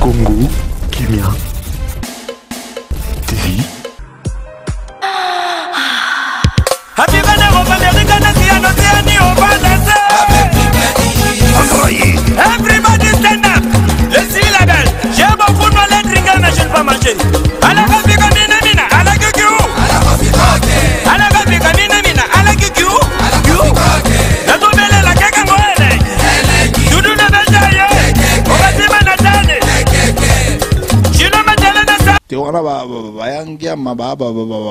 Congo Kimia TV. Everybody stand up. Je suis la belle. J'ai beaucoup de mal à mais je ne pas manger. Te wana bayangiama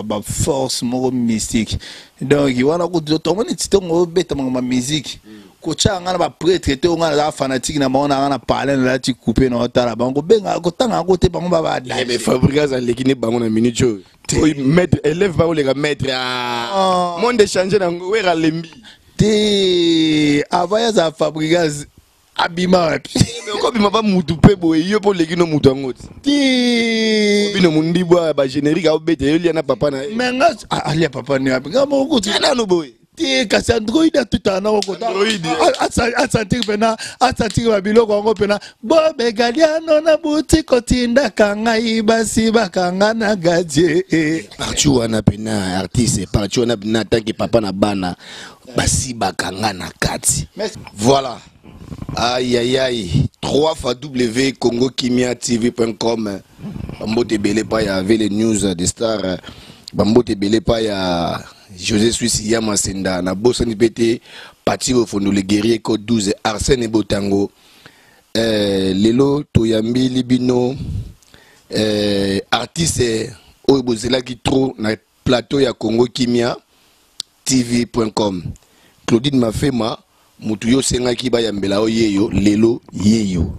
baforce moko mystique. Donc wana kutu tomoni ti ntongo obeta makambo ya musique, kotya nga na baprêtre te. Nga naza fanatique na bango, nanga na parle, nalati coupe na otala bango, kobenga kotanga yango te, bango babada. Mais Fabregas aleki ne bango na minute oyo. Oyo maître, élève bakoleka maître. Ah. Monde échange nango, wera alembi. Te, avant yazala Fabregas abima wapi? Okobima ba mutu mpe boye, yo mpo oleki no mutu yango ti. Te. Bino mondibwa bagénérique aobeta, yo lia na papa na ye. Mais nga alia papa ne wapi? Nga moko kutu. Nano boye. Te, kasi Android atutana nango kota. Android. Asentir mpena, asentir babiloko yango mpena. Bobegaliano na buti kotindaka ngai basi bakanga na gadie. Parti wana mpena artiste, parti wana mpena tanke papa na bana basi bakanga na kati. Voilà. Aïe aïe aïe, 3 fois W Congo Kimia TV.com. Bambote ebele pa ya Vele News des Stars. Bambote ebele pa ya José Suisse Yama Senda na bosani mpe te Pati Bofondo le guerrier code 12 Arsène Botango. Lelo toyambili bino artiste oyo bozelaki trop na plateau ya Congo Kimia TV.com. Claudine Mafema, mutu yo osengaki bayambela yo, yeyo lelo yeyo.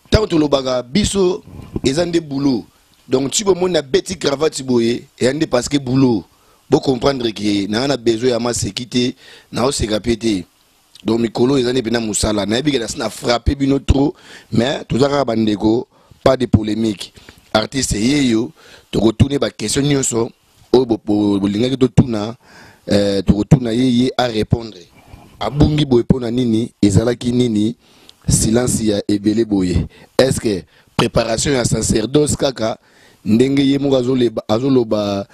Ntango tolobaka biso eza nde boulot. Donc ti bomoni na beti cravate boye, eya nde parce que boulot. Bocomprendre ke naa na besoin ya maseki te, naoseka mpe te. Donc mikolo eza nde mpena mosala. Nayebi ke nasi na frappe bino trop, mais toza kaka bandeko, pas de polémique. Artiste yeyo, tokotuna baquestion nyonso oyo bolingaki totuna. Tokotuna ye, ye arépondre. Abungi boye mpo na nini? Ezalaki nini silence ya ebele boye? Est ce que préparation ya sacerdoce kaka ndenge ye moko azoloba,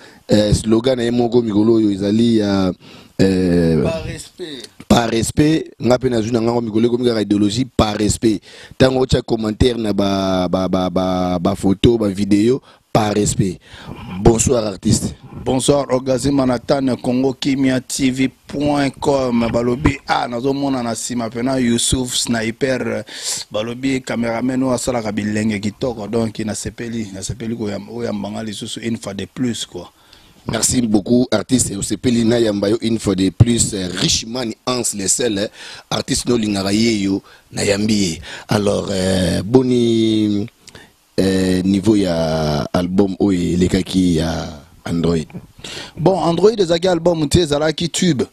slogan na ye moko mikolo oyo ezali ya Par respect. Par respect. Nga mpe nazwi na ngango mikolo ekomi kaka idéologie par respect. Ntango otya commentaire na bafoto, bavideo, par respect. Bonsoir artiste. Bonsoir Orgasme Manhattan, Congo Kimia TV.com. Balobi ah nazomona na nsima mpena Yusuf Sniper, balobi cameraman oyo asalaka bilenge kitoko. Donc nasepeli koyambanga lisusu une fois de plus quoi. Merci beaucoup artiste, osepeli nayamba yo une fois de plus. Richman Hans le seul artiste nolingaka ye yo nayambi ye. Alors boni niveau ya album oyo elekaki ya Android? Bon, Android ezalaki album te, ezalaki tube,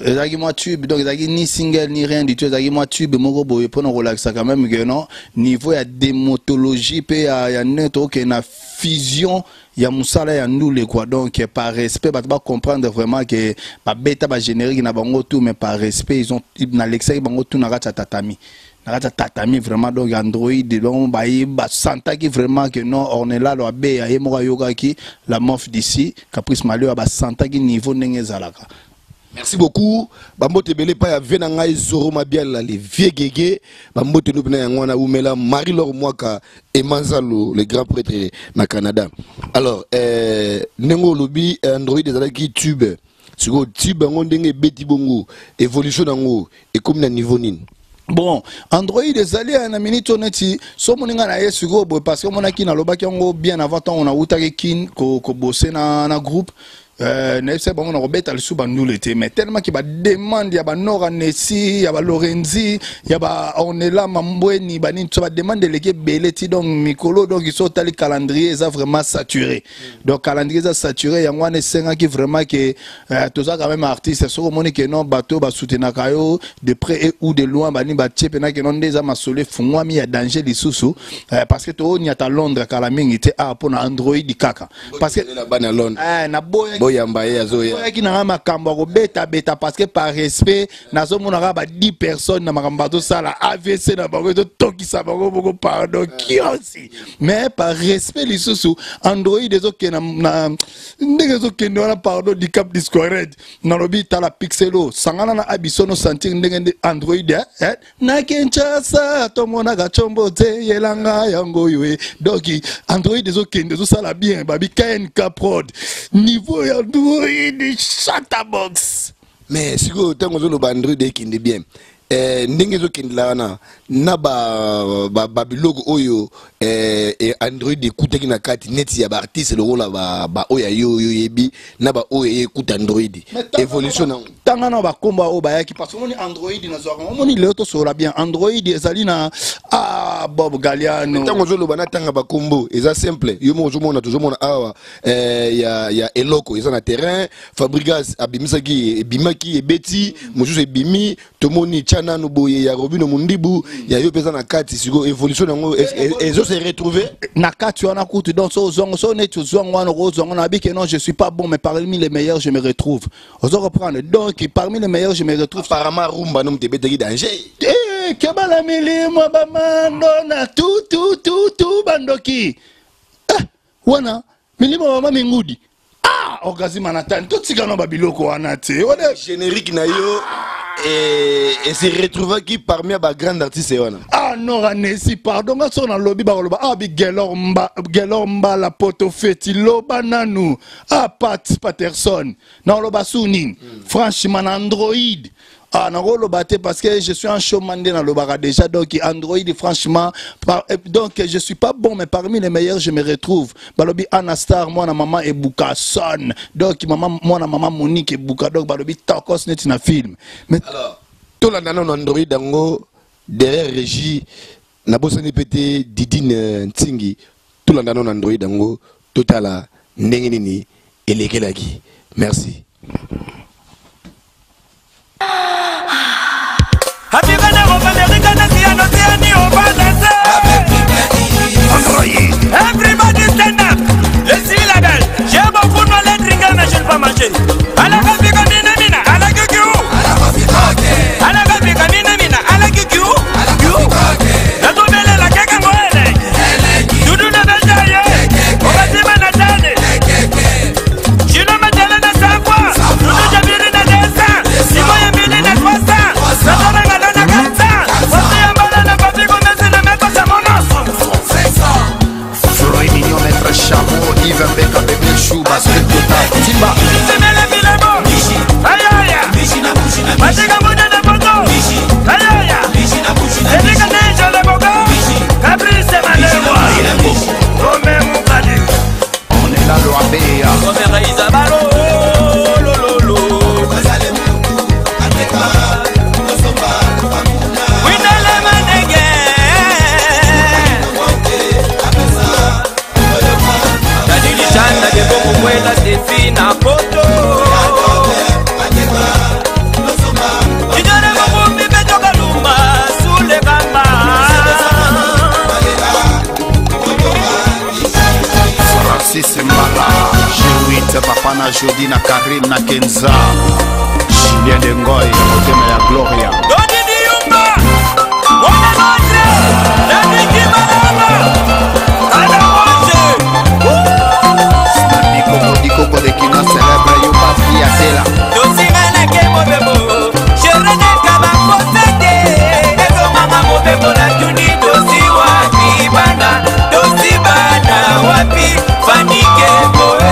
ezalaki mwa tube. Donc ezalaki ni single ni rien du tout, ezalaki mwa tube moko boye mpona kolakisa quand même que non, niveau ya démotologie mpe ya ndenge tokokende na fusion ya mosala ya ndule quoi. Donc par respect, bato bacomprendre vraiment que babeta bagénérique na bango tout, mais par respect ils ont nalekisaki bango tout na kati ya tatami, na kati ya tatami vraiment. Donc Android, donc baye basantaki vraiment que non, Ornella lo abeya ye moko ayokaki la mof d'ici Caprice Malio, basantaki niveau ndenge ezalaka. Merci beaucoup. Bambote ebele pa ya vie na ngai Zoro Mabiala, le vieux Gege. Bambote no pena yango wana umela Marie-Laure Mwaka et Manzalo, le grand prêtre na Canada. Alors, ndenge olobi Android ezalaki tube. Sikoyo tube yango ndenge ebeti bongo, évolution nango ekomi na niveau nini? Bon, Android ezali na minute oyo neti so omoni ngai na ye sikoyo boye, parce que omonaki nalobaki yango bien avant ntango nawutaki Kin kobose na groupe. Nayebisa bango na kobeta lisusu bandule te, mais tellement ki bademande ya banora nesi, ya balorenzi, ya baornela mambweni, banini so bademande eleki ebele ti. Donc mikolo, donc so otali calendrier eza vraiment saturé. Donc calendrier eza saturé, yango wana esengaki vraiment ke toza quand même artiste. Soki omoni ke non, bato basoutenaka yo de près et ou de loin, banini batie mpena ke non, nde eza masolo efungwami ya danger lisusu, parce que tooniata Londres kala mingi te awa mpona Android kaka, parce que bana Londres. Naboyaki. Boyamba ye azoya. Oyaki na nga makambo ya kobetabeta parce que par respect nazomona kaka ba 10 personnes na makambo bazosala avc na bango ezotokisa bango moko, pardon, kiosi. Mais par respect lisusu, Android ezokende na ndenge ezokende wana, pardon, dicap discored. Nalobi tala pixelo sangana na abisono sentir ndenge nde Android, eh, eh? Na Kinshasa tomonaka combo te, yelanga yango oyo e. Donc Android ezokende, ezosala bien. Babi KNK Prod, niveau ya Android Shatabox. Mais sikoyo ntango ozoloba Android ekende bien, ndenge ezokendela wana na babiloko oyo Android ekutaki na kati neti ya baartiste lokola baoyo ya yo oyo oyebi na baoyo eye ekuta Android, évolution nango? Tanga na bakombo oyo bayaki, parce que omoni Android nazwaka, omoni lelo tosolola bien, Android ezali na Bob Galiano. Ntango ozoloba natanga bakombo, eza simple. Yo moko ozomona, tozomona awa ya eloko eza na terrain. Fabrigas abimisaki, ebimaki, ebeti mosusu ebimi. Tomoni tya nanu boye ya Robino Mundibu, ya yo mpe eza na kati. Sikoyo évolution yango ezo se retrouver na kati wana kutu. Donc so ozwango, so neti ozwango wana, okozwango na bike. Non, je suis pas bon, mais parmi les meilleurs je me retrouve. Ozo reprendre? Donc parmi les meilleurs je me retrouve. Apparemment rumba no moto ebetaki danger. Eh, kebala milimo bamando na tu tu tu tu bandoki. Eh, wana milimo mama mingudi, ah, orgasme anatani. Totika no babiloko wana te wana. Générique na yo et se retrouvaki parmi ya bagrand artiste wana. Ah non, Ranesi, pardon, nga so nalobi bakoloba ah bi Gelor Mba, Gelor Mbala poto feti loba nanu. Ah, Pat Patterson, nakoloba su nini? Franchement, na Android, ah, nakoloba te parce que je suis un showman nde nalobaka déjà. Donc Android, franchement, donc je suis pas bon, mais parmi les meilleurs je me retrouve. Balobi Anastar mwana mama Ebuka son, donc mama mwana mama Monique Ebuka, donc balobi tokos neti na film, mais Alors tolanda nano Android yango. Derrière régie, nabosani mpe te Didine Ntingi. Tolanda nano Android yango, totala ndenge nini elekelaki. Merci. Everybody stand up. Je suis la belle. J'ai beaucoup de mal à mais je ne pas manger. À la mina mina, à la cucu. À la mina mina, à la cucu. Nazobele kaka ngoele. Dudu na bejaye. Obazima na tane. Chino matele na safwa. Dudu jabiri na desa. Simo ya mbili na kwasa. Nazolanga na kasa. Wasi ya mbala na papigo mesi na meko samono. Floyd Mignon, Maître Chameau, Yves Mbeka, Bébé Chou, Basket Total, Timba. Semele bilebo. Ayaya. Matika muda na poto. Ayaya. Edika nejo le bogo. Caprice malewa. Ome mukadi. On est là, l'Oabea. Ome Raïsa Balo. Lo lo lo. Winele manege. Nadilishana deboku kwela sefi na poto. Kijana mabumbi betoka lumba sule kamba. Francis Mbala, G8, Papa na Jodi, na Karim, na Kenza, Julien Dengoy, motema ya Gloria. Dodi Diumba, Mwana Notre, Nandiki Malama, Kada Moje. Snapi Koko, Dikoko de Kino, célèbre Yuba Fiatela. Tosinganake mobembo, shereneka bakosete, ekomama mobembo natuni tosi wapi bana, tosi bana wapi, fanike boe.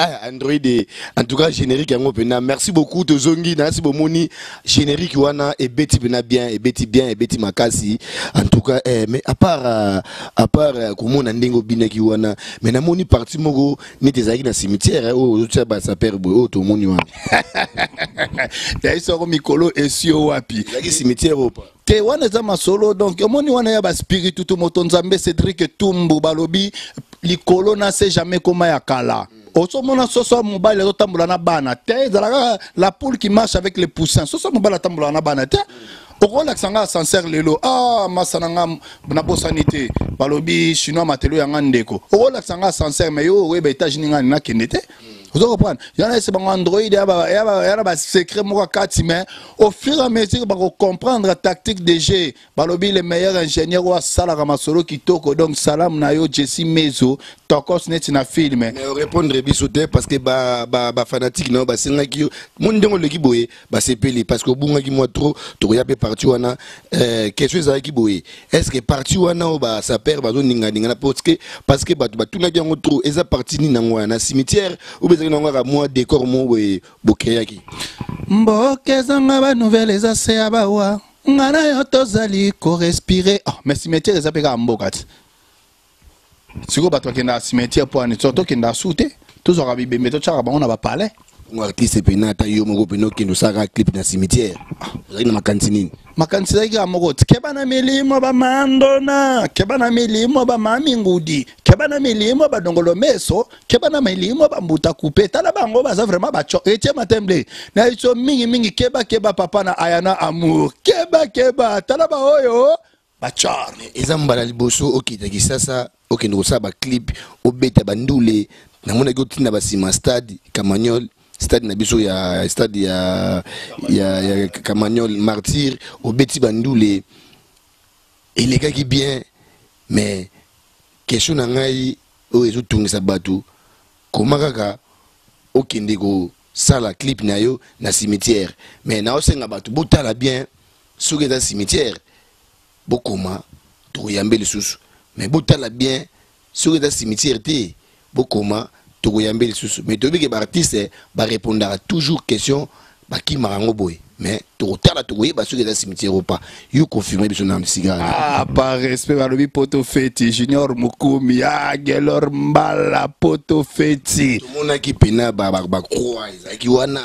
Ah, Android, en tout cas générique yango pena. Merci beaucoup tozongi na si bomoni générique wana ebeti pena bien, ebeti bien, ebeti makasi en tout cas. Eh, mais à part komona ndenge obinaki wana, mais namoni partie moko neti ezalaki na cimetière, oyo ozotia basaper boye, oyo tomoni wana. Yayi soko mikolo esi yo wapi? Ezalaki cimetière oyo pa? Te, wana eza masolo. Donc omoni wana ya baspiritu to moto Nzambe Cédrik Tumbu. Balobi likolo na se jamais koma ya kala. Ozomona soso ya mobali azotambola na bana te, ezalaka la poule qui marche avec les poussins. Soso ya mobali atambolaka na bana te. Okolakisa nga ascenseur lelo, ah, masa na nga, nabosani te, balobi chinois matelo ya nga ndeko. Okolakisa nga ascenseur, mais yo oyeba étage nini nga nakende te. Ozo comprendre? Yana ese bango Android ya na basecret moko kati, mais au fur et à mesure bakocomprendre tactique de jeu. Balobi le meilleur ingénieur oyo asalaka masolo kitoko. Donc salam na yo, Jesse Mezo tokos neti na film. Mais orépondre biso te, parce que bafanatique na yo basengaki yo mo ndenge oleki boye, basepeli parce que obungaki mwa trop. Tokoya mpe parti wana. Question ezalaki boye: est ce que parti wana oyo basapeurs bazoninganingana, parce que bato batunaki yango trop, eza parti nini yango wana na cimetière ou ezalaki nango kaka mwa décor mo boye bocréaki? Mboka ezanga banouvelle, eza se ya bawa. Nga na yo tozali korespirer. Oh, mais cimetière eza mpe kaka mboka ti. Sikoyo bato bakendaka cimetière mpo ani? So tokendaka su te, tozwaka bibembe, totyaka bango na bapalais. Ngo artiste pena, ata yo moko pena okende osalaka clip na cimetière, ozalaki na makanisi nini? Makanisi ezalaki kaka moko ti: keba na milimo bamandona, keba na milimo bamamingudi, keba na milimo badongolo meso, keba na milimo bambuta kupe. Tala bango, baza vraiment baco etie matemble na biso mingimingi. Keba, keba, papa na ayana amour, keba, keba, tala baoyo bacor. Eza mbala liboso okita Kisasa, okende kosala baclip, obeta bandule. Namonaki otinda basima stade Camaniol, stade na biso ya stade ya Camaniol Martyr, obeti bandule, elekaki bien. Mais question na ngai oyo ezotungisa bato: koma kaka okende kosala clip na yo na cimetière? Mais naosenga bato botala bien, soki eza cimetière, bokoma, tokoyambe lisusu. Mais botala bien, soki eza cimetière te, bokoma, tokoyambe lisusu. Mais toyebi ke baartiste barépondaka toujours question, bakimaka yango boye. Mais tokotala, tokoyeba soki eza cimetière ou pas. Yo confirme biso na sika. Ah, par respect, balobi poto feti Junior Mukumi, ah, Gelor Mbala, poto feti. Tomonaki pena bacroix ezalaki wana.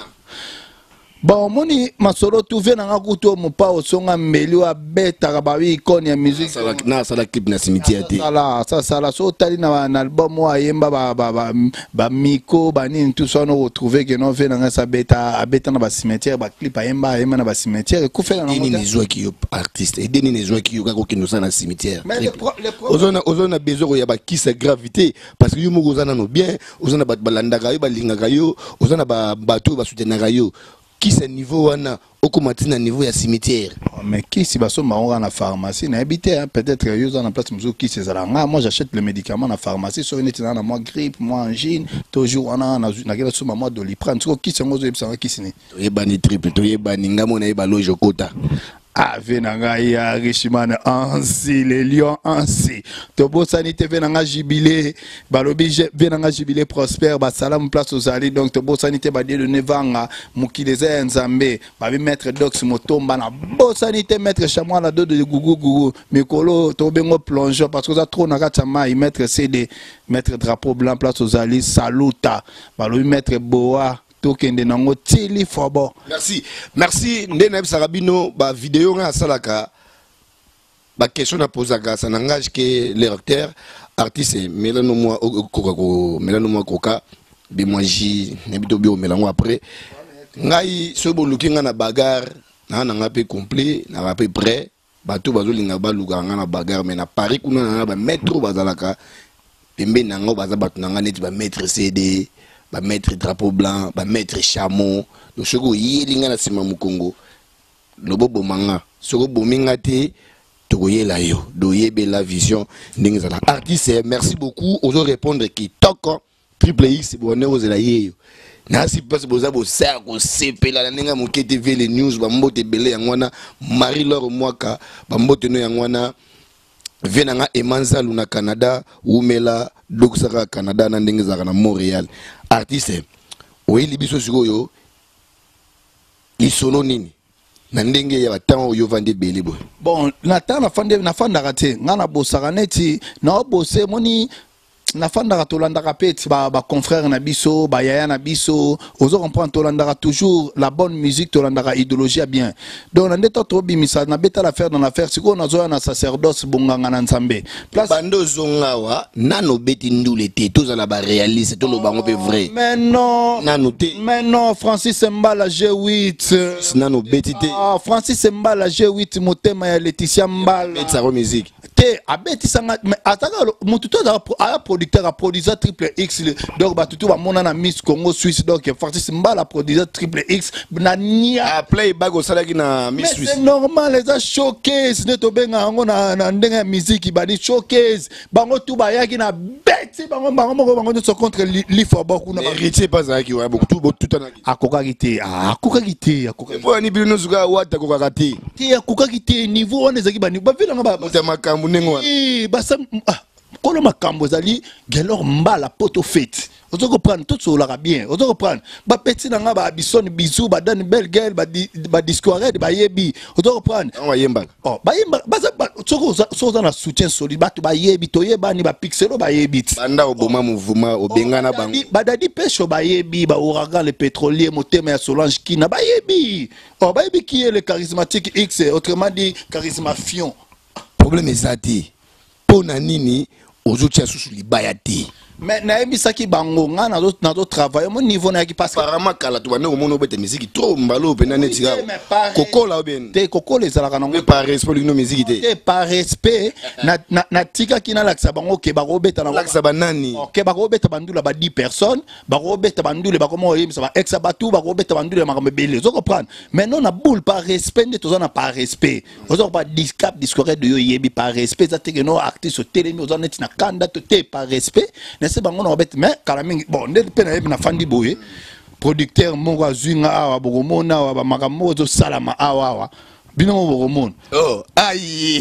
Bon, omoni masolo tuve nanga kutu oyo mopa osonga mbeli oyo abetaka babi icône ya musique. Na asala clip na cimetière te. Sala asasala. So otali na album oyo ayemba bamiko banini, tout ça wana, retrouve ke no ve nanga esi abeta, abeta na bacimetière, baclip ayemba, ayemba na bacimetière, ekufela nango. Nini ezwaki yo artiste? Ede nini ezwaki yo kaka okende osala na cimetière? Oza na besoin koya bakisa gravité, parce que yo moko oza nano bien, oza na bato balandaka yo, balingaka yo, oza na bato oyo basoutenaka yo. Kisa niveau wana okóma ntina niveau ya cimetière? Oh, mais kisi basomba yango kaka na pharmacie, nayebi te. Peut-être yo oza na place mosusu kisi ezala. Nga, moi, j'achète le médicament na pharmacie. Soki neti naa na mwa grippe, mwa angine, toujours wana nakei nasomba mwa Doliprane. Sikoyo kisi yango ozoyebisanga kisi nini? Toyebani, triple, toyebani. Nga mo nayeba loge okota. Ave na ngai ya Richman Ansi, le lion Ansi, tobosani te. Ve na nga Jubile, balobi ve na nga Jubile Prosper, basalamu place ozali. Donc tobosani te badie vanga, mokili eza ya Nzambe. Babi maître Dox Motomba, na bosani te maître Chamwala dodo de gugu gugu mikolo, tobengo plongeon parce que oza trop na kati ya mai. Maître CD, maître drapeau blanc, place ozali, saluta. Balobi maître Boa, tokende nango tili fobo. Merci, merci. Nde nayebisaka bino, bavideo ngai asalaka, baquestion napozaka, ça n'engage que lecteur. Artiste, melano mwa okoka melano mwa koka be mwa ji, nayebi to bi omela yango. Après ngai, soki boluki ngai na bagarre, naa na ngai mpe complet, naka mpe prêt. Bato bazolinga balukaka ngai na bagarre, mais na Paris kuna na nga bamaître oyo bazalaka pembeni na yango, baza bato na ngai neti bamaître CD, bamaître drapeau blanc, bamaître chameau. Donc soki oyeli ngai na nsima mokongo, lobo boma nga. Soki obomi nga te, tokoyela yo doyebela vision ndenge ezala. Artiste, merci beaucoup, ozo répondre kitoko. Triple X bone ozela yeyo nasi mpasi boza bosala kosepela na ndenge ya moke te. Vele news, bambote ebele yango wana. Marie Lor Mwaka, bambote no yango wana. Vie na nga Emanzalu na Canada, wumela, dokisaka Canada na ndenge ezalaka na Montréal. Artiste, oyeli biso sikoyo lisolo nini na ndenge ya batemps oyo ovandi ebele boye? Bon, na ntango nafandi, nafandaka te. Ngai nabosaka neti naobose moni. Nafandaka, tolandaka mpe ti baconfrère na biso, bayaya na biso, ozo comprendre. Tolandaka toujours la bonne musique, tolandaka idéologie ya bien. Donc na nde to tobimisa, nabeta l'affaire dans l'affaire. Sikoyo nazoya na sacerdoce, bonganga na Nzambe place. Bando ozonga awa, nano obeti ndule te. Tozala baréaliste, toloba yango mpe vrai. Mais non. Nano te. Mais non, Francis Mbala G8. Nano obeti te. Ah, Francis Mbala G8, motema ya Laetitia Mbala. Betisako musique. Te, abetisanga, mais azalaka motu to azalaka aya producteur, aproduisa Triple X. Donc bato tu bamona na Miss Congo Suisse. Donc Francis Mbala aproduisa Triple X na nia. Ah, playback osalaki na Miss Mais Suisse. c'est normal, eza showcase nde tobenga yango na ndenge ya musique. Badi showcase, bango tu bayaki na beti bango, bango moko, bango nyonso contre Lifobo kuna. Héritier mpe azalaki wana, botutanaki. Akokaki te, ah, akokaki te, akokaki. Mpo yani bino nyonso kaka wata akokaka te. Te, akokaki te. Niveau wana ezalaki bani bavilanga moto ya makambo ndenge wana. Eh, basa ah, kolo makambo ezali Gelor Mbala Poto Fete. Ozo comprendre, tosololaka bien, ozo comprendre. Bapeti na nga baabison bisu, badani belle girl, badiscoired bayebi, ozo comprendre. Bango bayembaka. Oh, bayemba baza soki oza na soutien solide, bato bayebi, toyebani, bapixelo bayebi ti. Banda oboma mouvement, obengana bango. Badadi Pesho bayebi, baouragan le pétrolier, motema ya Solange Kina bayebi. Oh, bayebi qui est le charismatique X, autrement dit charisma fion. Problème eza te. Mpo na nini ozotia susu libaya te? Mais nayebisaki bango, nga nazo travailler mo niveau nayaki parce que Apparemment kala tobande komona obeta musique trop mbala oyo mpenza neti Oui, kaka mais pareil. kokola obien. Te, kokola ezalaka nango. Mpe par respect olingi no musique te. Te, par respect natikaki nalakisa bango ke bakobeta nango. Olakisa banani? Ok, bakobeta bandula ba 10 personnes, bakobeta bandule, bakoma koyebisa ba ex ya bato, bakobeta bandule ya makambo ebele, ozo comprendre. Mais non, na boule, par respect nde toza na par respect, ozo comprendre. Discap discoret de yo yebi, par respect eza teke no artiste otelemi, oza neti na kanda to te. Par respect nase bango na kobeta, mais kala mingi. Bon, nde mpe nayebi, nafandi boye, producteur moko azwi nga awa, bokomona awa bamakambo moko ezosalama awa awa, bino mo bokomona. Oh, ai.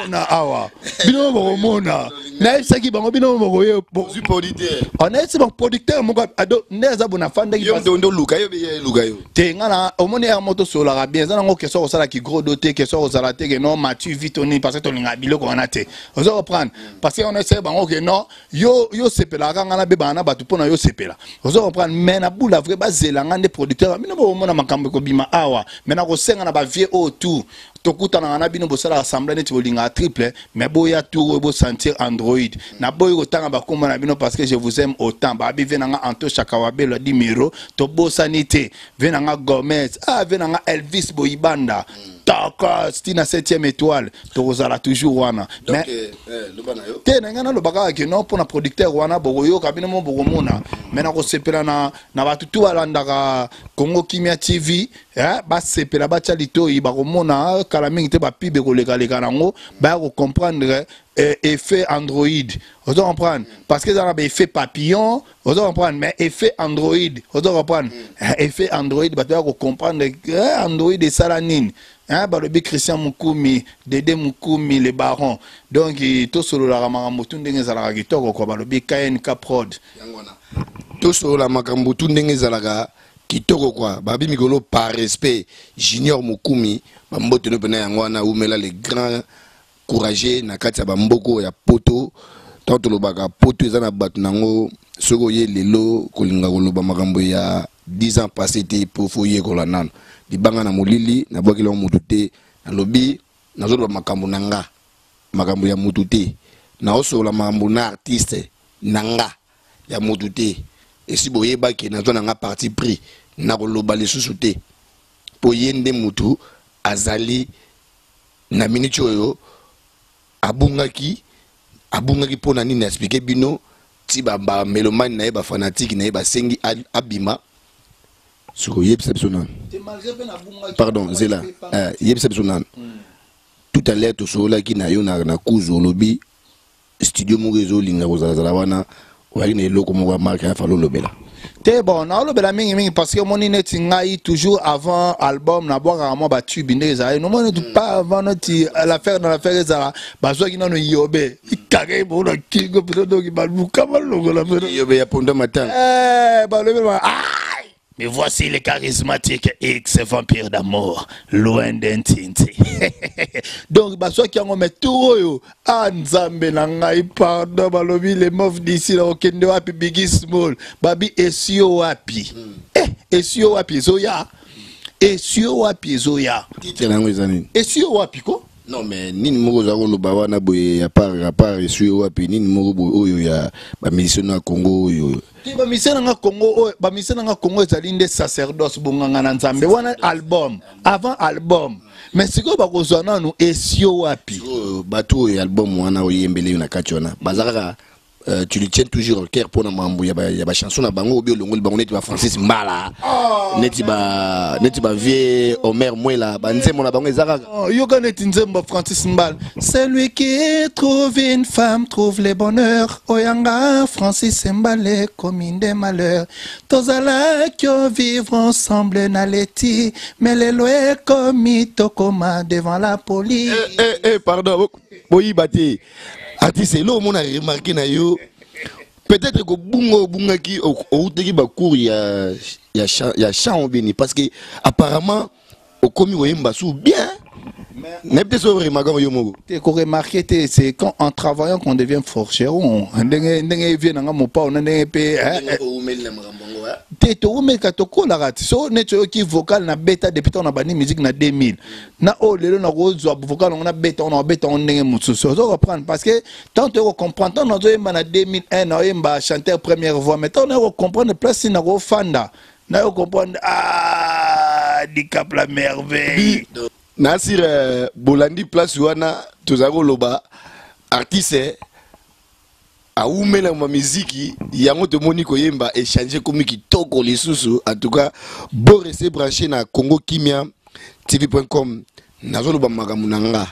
Mona awa, bino mo bokomona. Nayebisaki bango, bino mo bokoye. Ozwi producteur. Nayebisi bango, producteur moko ado nde aza bo nafandaki. Yo nde oluka yo, ye eluka yo. Te, nga na omoni ere moto tosololaka bien, eza nango question kosalaki gros do te, question kozala te ke non, matu vite oni, parce que tolingaka biloko wana te, oza comprendre. Parce que on essaye bango ke non, yo yo sepelaka, nga nabebaka na bato mpo na yo sepela, oza comprendre. Mais na bula vrai, bazela nga nde producteur, bino bokomona makambo ekobima awa. Mais nakosenga na bavie oyo tout tokutanaka na bino, bosalaka semblant neti bolingaka Triple, mais boya tour oyo bosentir Android. Naboyi kotanga bakombo na bino parce que je vous aime autant. Babi ve nanga Anto Chakawabelo Dimiro, tobosani te ve nanga Gomez, ah, ve nanga Elvis Boyibanda Tokos tina 7e étoile, tokozala toujours wana. Donc Mais loba na yo. Te, na ngai naloba kaka ke non, mpo na producteur wana bokoyoka, bino mo bokomona. Mais nakosepela na bato tu balandaka Congo Kimia TV, eh, basepela, batya litoi, bakomona kala mingi te bapibe ekolekaleka nango, baya kocomprendre effet Android, ozo comprendre, parce que eza na baeffet papillon, ozo comprendre. Mais effet Android, ozo comprendre, effet Android, bato ya kocomprendre Android esala nini, hein. Balobi Christian Mukumi, Dede Mukumi le baron. Donc tosololaka makambo tu ndenge ezalaka kitoko kwa. Balobi KNK Prod. Yango wana tosolola makambo tu ndenge ezalaka kitoko kwa. Babi mikolo par respect, Junior Mokumi, bambote no mpena. Yango wana umela le grand courageux na kati ya bamboko ya poto. Ntango tolobaka poto eza na bato nango, soki oye lelo kolinga koloba makambo ya 10 ans passé te, po fo oyekola nano. Libanga na molili, nabwakeli yango motu te. Nalobi, nazoloba makambo na nga, makambo ya motu te. Naosolola makambo na artiste na nga, ya motu te. Esi boyebaki nazwa na nga parti pris, nakoloba lisusu te, mpo ye nde motu azali na miniti oyo abungaki. Abungaki mpo na nini? Expliquer bino ti bamelomani na ye, bafanatike na ye basengi abima. Sikoyo yebisa biso nanu, pardon, zela, yebisa biso nanu. Tout à l'heure tosololaki na yo na kuzu, olobi studio moko ezolinga kozalazala wana, oyaki na eloko moko ya marque ya falo olobela. Te, bon, naolobela mingimingi parce que omoni neti ngai toujours avant album nabwakaka mwa batube ndenge ezalaki. Nomoni neti pas avant neti l'affaire dans l'affaire ezala, bazwaki nano yobe ikaka bongo na kingo mpenza, donc baluka balongola mpenza. Yobe ya ponda matanga. Eh, balobi ai. Mais voici les charismatiques X vampire d'amour, loin d'un tinti. Donc, baswaki yango mais tour oyo, ah nzambe na ngai, pardon, balobi les mauves d'ici là, okende wapi Biggie Small, babi esio wapi. Eh, esio wapi ezoya. Esio wapi ezoya. Titre na yango eza nini? Esio wapi ko? Non mais nini moko oza koloba wana boye ya part ya part esui wapi nini moko boye oyo ya bamusicien ya Congo oyo? Te, bamusicien nanga Congo oyo, bamusicien nanga Congo ezali nde sacerdoce, bonganga na Nzambe wana, album avant album, mais sikoyo bakozwa nanu esio wapi. Sikoyo bato oyo album wana oyembeli yo na kati wana baza kaka tu le tiens toujours au cœur pour na mambo ya ba ya ba chanson na bango obi olongoli bango neti ba Francis Mbala, neti ba vieux Omer Mwela, ba nzembo na bango eza kaka. Oh, yoka neti nzembo Francis Mbala: celui qui trouve une femme trouve le bonheur. Oyanga Francis Mbale komi nde malheur, tozalaki vivre ensemble na leti, mais lelo ekomi tokoma devant la police. Eh, eh, eh, pardon, boyiba te. Artiste, eloko omona remarque na yo, peut-être kobunga obungaki, outaki bacours ya chant obeni, parce que apparemment okomi koyemba su bien. Nayebi te so oremarque yo moko. Te, koremarque te, c'est quand en travaillant qu'on devient forgeron. Ndenge vie nanga mopao na ndenge mpe oumeli na makambo yango. Te, toumeka, tokolaka ti so neti oyoki vocal na beta depuis ntango na bandi musique na 2000 na oyo lelo, nakozwa vocal yango nabeta ngo, nabeta yango ndenge mosusu, ozo comprendre? Parce que tant toyei kocomprendre, ntango nazoyemba na 2001, naoyemba chanteur première voix, mais ntango naye kocomprendre place nini nakofanda, naye kocomprendre, ah, Dicap la Merveille. Nasir, bolandi place wana tozali koloba artiste awumela ma miziki yango, tomoni koyemba échange komi kitoko lisusu. En tout cas, bo rester branché na Congo Kimia TV.com. Nazoloba makambo na nga,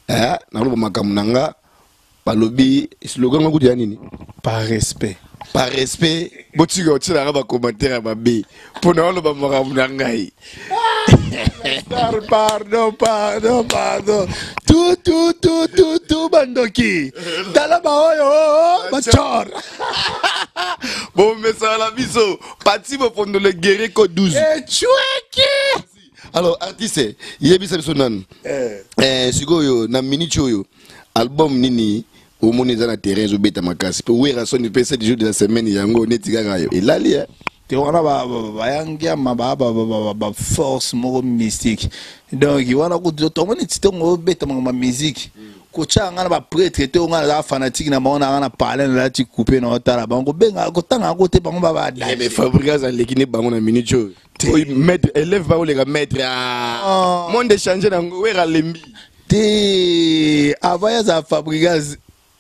eh, nazoloba makambo na nga. Balobi slogan ngo kutu ya nini? Par respect. Par respect, botika otielaka bacommentaire ya mabe mpo na oloba makambo na ngai. Pardon, pardon, pardon, tu tu tu tu tu, bandoki, tala baoyo bachor. Bomesala na biso pati bofondo, le guerrier code 12. Echweki. Alors artiste, yebisa biso nanu, sikoyo na minute oyo, album nini omoni eza na terrain ezobeta makasi mpe Werrason mpe 7 jours de la semaine yango neti kaka yo elali, eh? Te, wana bayangiama baforce moko mystique. Donc wana kutu tomoni ti ntongo obeta makambo ya musique, kotya nga na baprêtre te. Nga naza fanatique na bango, nanga na parle, nalati coupe na otala bango, kobenga kotanga yango te, bango babada. Mais Fabregas aleki ne bango na minute oyo. Oyo maître élève bakoleka maître. Ah. Monde échange nango, Wera alembi. Te, avant yazala Fabregas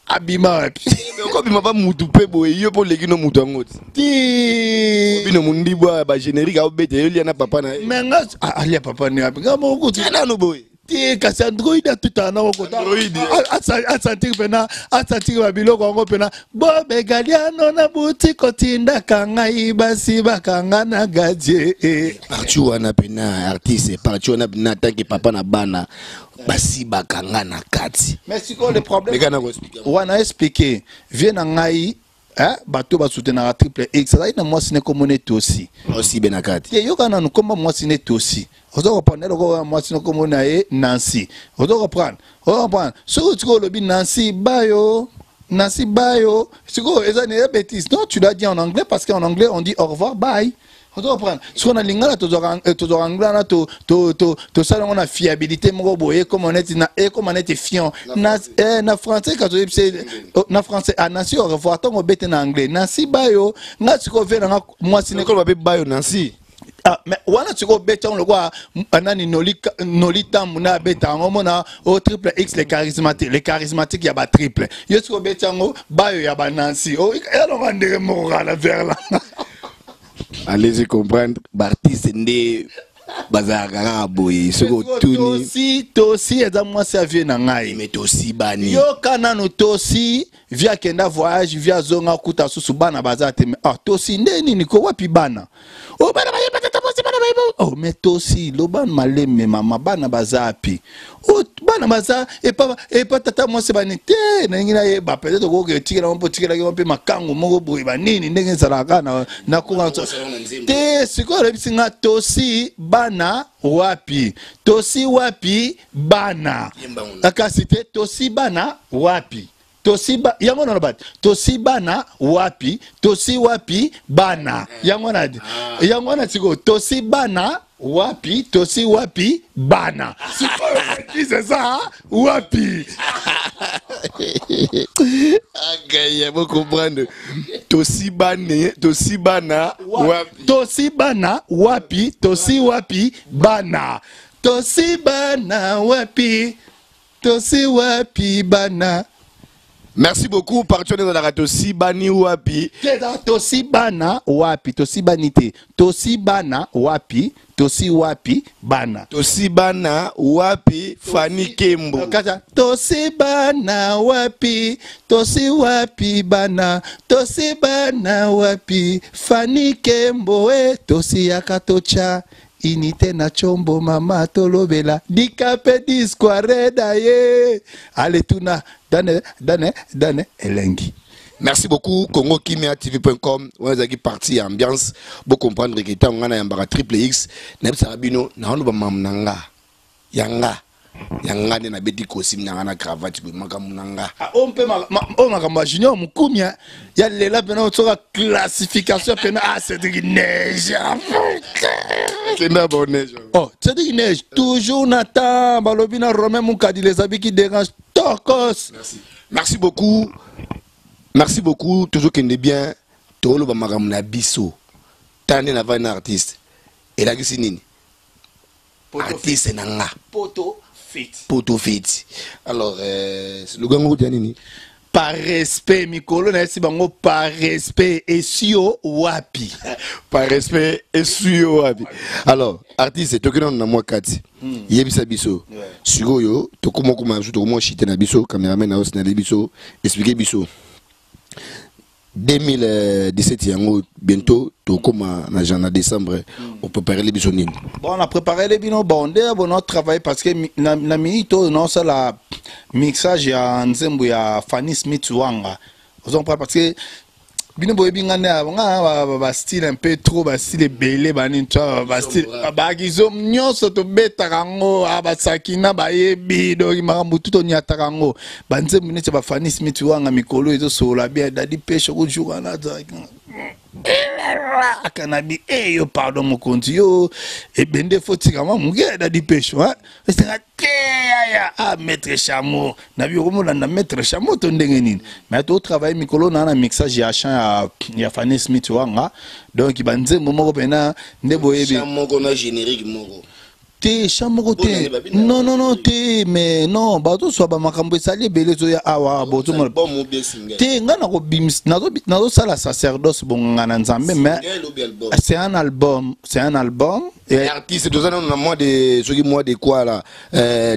abima wapi? Okobima pa mutu mpe boye, yo mpo oleki no mutu yango ti. Te. Bino mondibwa bagénérique aobeta, yo lia na papa na ye. Me nga alia papa ne wapi? Nga moko kutu. Nano boye. Te, kasi Android atutaka nango kota. Android. Asentir mpena, asentir babiloko yango mpena. Bobegaliano na buti kotindaka ngai basi bakanga na gadie. Parti wana mpena, artiste, parti wana mpena tanke papa na bana basi bakanga na kati. Mais sikoyo le problème meka na koexplike. Wana expliqué vie na ngai, eh, bato basoutenaka Triple X azalaki na mwasi ne komona etosi. Osibe na kati. Te, yoka nanu, komba mwasi ne tosi, ozo comprendre? Eloko wana, mwasi ne komona na ye Nancy, ozo comprendre? Ozo comprendre? Soki sikoyo olobi Nancy bayo, Nancy bayo, sikoyo eza ne bêtise. Non, tu l'as dit en anglais, parce qu'en anglais on dit au revoir, bye, ozo comprendre? Sikoyo na lingala tozwaka anglais wana, tosala yango na fiabilité moko boye, ekoma neti na ekoma neti fion na français. Kasi oyebisa na français, ah, Nancy au revoir. Ntango obete na anglais Nancy bayo, nga sikoyo ve nanga mwasi ne koloba mpe bayo Nancy. Ah, mais wana sikoyo obeti yango lokola nani, Noli Tambu na abeta yango, omona o Triple X le charismatique, le charismatique ya batriple. Yo sikoyo obeti yango bayo ya banancy, elonga ndenge moko kaka na verla. Allez-y comprendre, baartiste nde bazalaka kaka boye soki otuni. Tosi, tosi eza mwasi ya vie na ngai. Me tosibani. Yoka nanu, tosi vie akenda voyage, vie azonga, kuta susu bana baza te. Mais ah, tosi nde nini ko, wapi bana? O bana bayeba tata bosi bana. Bana bayeba. Oh, mais tosi loba maleme mama, bana baza api? Oh, bana baza epa epa tata mwasi bani te. Nalingi nayeba, peut-être okoki etikela mpo otikelaki mpe makangu moko boye banini, ndenge ezalaka na nakoka te. Sikoyo alobisi nga: tosi bana wapi? Tosi wapi bana? Kasi te, tosi bana wapi? Tosi ba yango naloba te, tosi bana wapi? Tosi wapi bana? Yango wana, yango wana. Sikoyo tosi bana wapi? Tosi wapi bana? Sikoyo bêtise eza wapi? Agaya, bocomprendre: tosi bana, tosi bana wapi? Tosi bana wapi? Tosi wapi bana? Tosi bana wapi? Tosi wapi bana? Merci beaucoup. Parti wana ezalaka tosi bani wapi? Te, tosi bana wapi, tosi bani te. Tosi bana wapi? Tosi wapi bana? Tosi bana wapi, Fani Kembo? Kata tosi bana wapi, tosi wapi bana, tosi bana wapi, Fani Kembo e. Tosi yaka tocha unité na chombo, mama, tolobela dikape disquareda ye ale tuna dane dane dane elengi. Merci beaucoup. Congo Kimia TV.com wana ezalaki partie ya ambiance. Bocomprendre ke ntango ngai nayambaka Triple X, nayebisaka bino naoloba mamu na nga ya nga ya nga nde nabeti costume na nga na cravate boye, makambo na nga. Oyo mpe oyo makambo ya Junior Mokumia ya lela mpena soka classification mpena. Ah, Cédric Neige. Kenda bon neige. Oh, Cédric Neige toujours na temps. Balobi na Romain Mukadi, les habits qui dérangent, tokos. Merci, merci beaucoup, merci beaucoup. Tozokende bien, toloba makambo na biso. Tala nde navandi na artiste, elakisi nini? Artiste na nga. Poto fit. Poto fit. Alors slogan ngo kutia nini? Par respect, mikolo nayesi bango, par respect, esio wapi? Par respect, esio wapi? Alors artiste, toki nano na mwa kati. Yebisa biso sikoyo, tokoma koma biso, tokoma shite na biso. Cameraman na osinale biso, explique biso 2017 yango, bientôt tokóma na jan na décembre, opréparele biso nini? Bon, na préparele bino, bon, nde bon travaille parce que na minute oyo naosala mixage ya nzembo ya Fanny Smith Wanga, ozomprendre? Parce que bino boyebi nga nde nga bastyle un peu trop, bastyle ebele banini, bastyle bakizo nyonso tobetaka yango, basakina bayebi. Donc makambo tu toniataka yango, banzembo neti baFanny Smith Wanga, mikolo ezosolola bien. Dadi Peshe kojuka na akanabi e yo, pardon mokonzi, yo ebende fotika mwa moke. Dadi Pesho esenga te yaya. Ah, maître Chameau na bi, okomolanda maître Chameau to ndenge nini? Mais totravaille mikolo na mixage ya chant ya Fanny Smith Wanga. Donc banzembo moko mpena nde boyebi. Moko na générique moko. Te, chant moko te, non, non, non, te. Mais non, bazoswa bamakambo esali ebele ezoya awa, bozomona te. Ngai nakobimisa, nazosala sacerdoce bonganga na Nzambe, mais c'est un album, c'est un album. Artiste, toza nano na mois de soki mois de quoi là,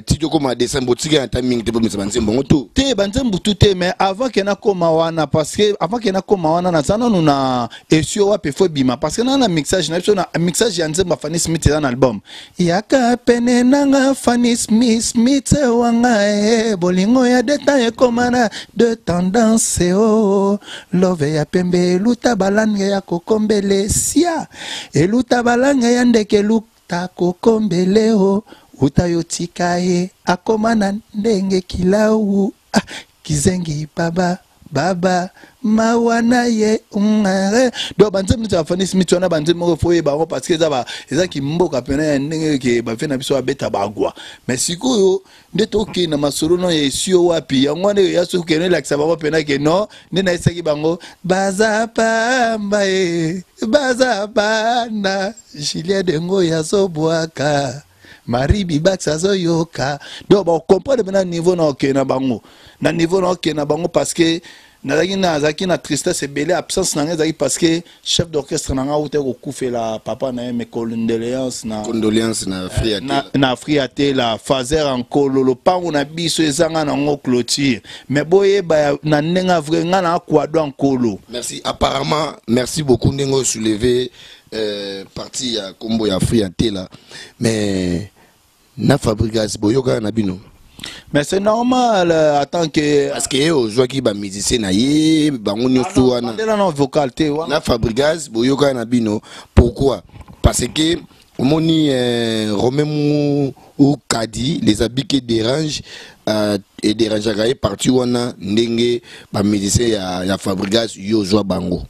ti tokóma décembre, otika na ta mingi te bomisa banzembo yango to. Te, banzembo tu te. Mais avant ke nakóma wana, parce que avant ke nakóma wana, naza nanu na esio wapi efo ebima, parce que naa na mixage na biso, na mixage ya nzembo ya Fanny Smith. Eza na album yaka pene nanga, Fanny Smith, Smith wanga e bolingo ya de temps ekóma na de tendance o love ya pembe eluta balange ya kokombele sia eluta balange ya ndeke eluta kokombele o uta yo tika ye akóma na ndenge kilau, ah, kizengi baba baba mawa na ye. Donc banzembo neti baFanny Smith wana, banzembo moko fo oyeba yango, parce que eza kimboka pene ya ndenge ke bafe na biso babeta bagwa. Mais sikoyo nde tokende na masolo no ya esio wapi, yango wana ya soki okende elakisa bango mpena ke non, nde nayesaki bango baza pamba e baza bana. Julien Dengo azobwaka, Marie Bibax azoyoka. Donc bacomprendre mpena niveau na okende na bango, na niveau na okende na bango, parce que nazalaki na tristesse ebele. Absence na ngai ezalaki parce que chef d'orchestre na ngai auta kokufela papa na ye. Mes condoléances na Condoléance na Fria. Na Fria te, la Fazer Nkolo lopango na biso ezanga nango clôture, mais boyeba na ndenge vrai ngai na akwado Nkolo. Merci, apparemment merci beaucoup ndenge osoulevé. Partie ya kombo ya Free Antela, mais na Fabrigas boyokaka na bino? Mais c'est normal, en tant que Parce que ye ozwaki bamusicien na ye bango nyonso wana. Bandela na vocal te wana. Na Fabrigas boyokaka na bino, pourquoi? Parce que omoni Romain Mukadi, les habits qui dérangent, edérangeaka ye parti wana ndenge bamusicien ya Fabrigas yo ozwa bango.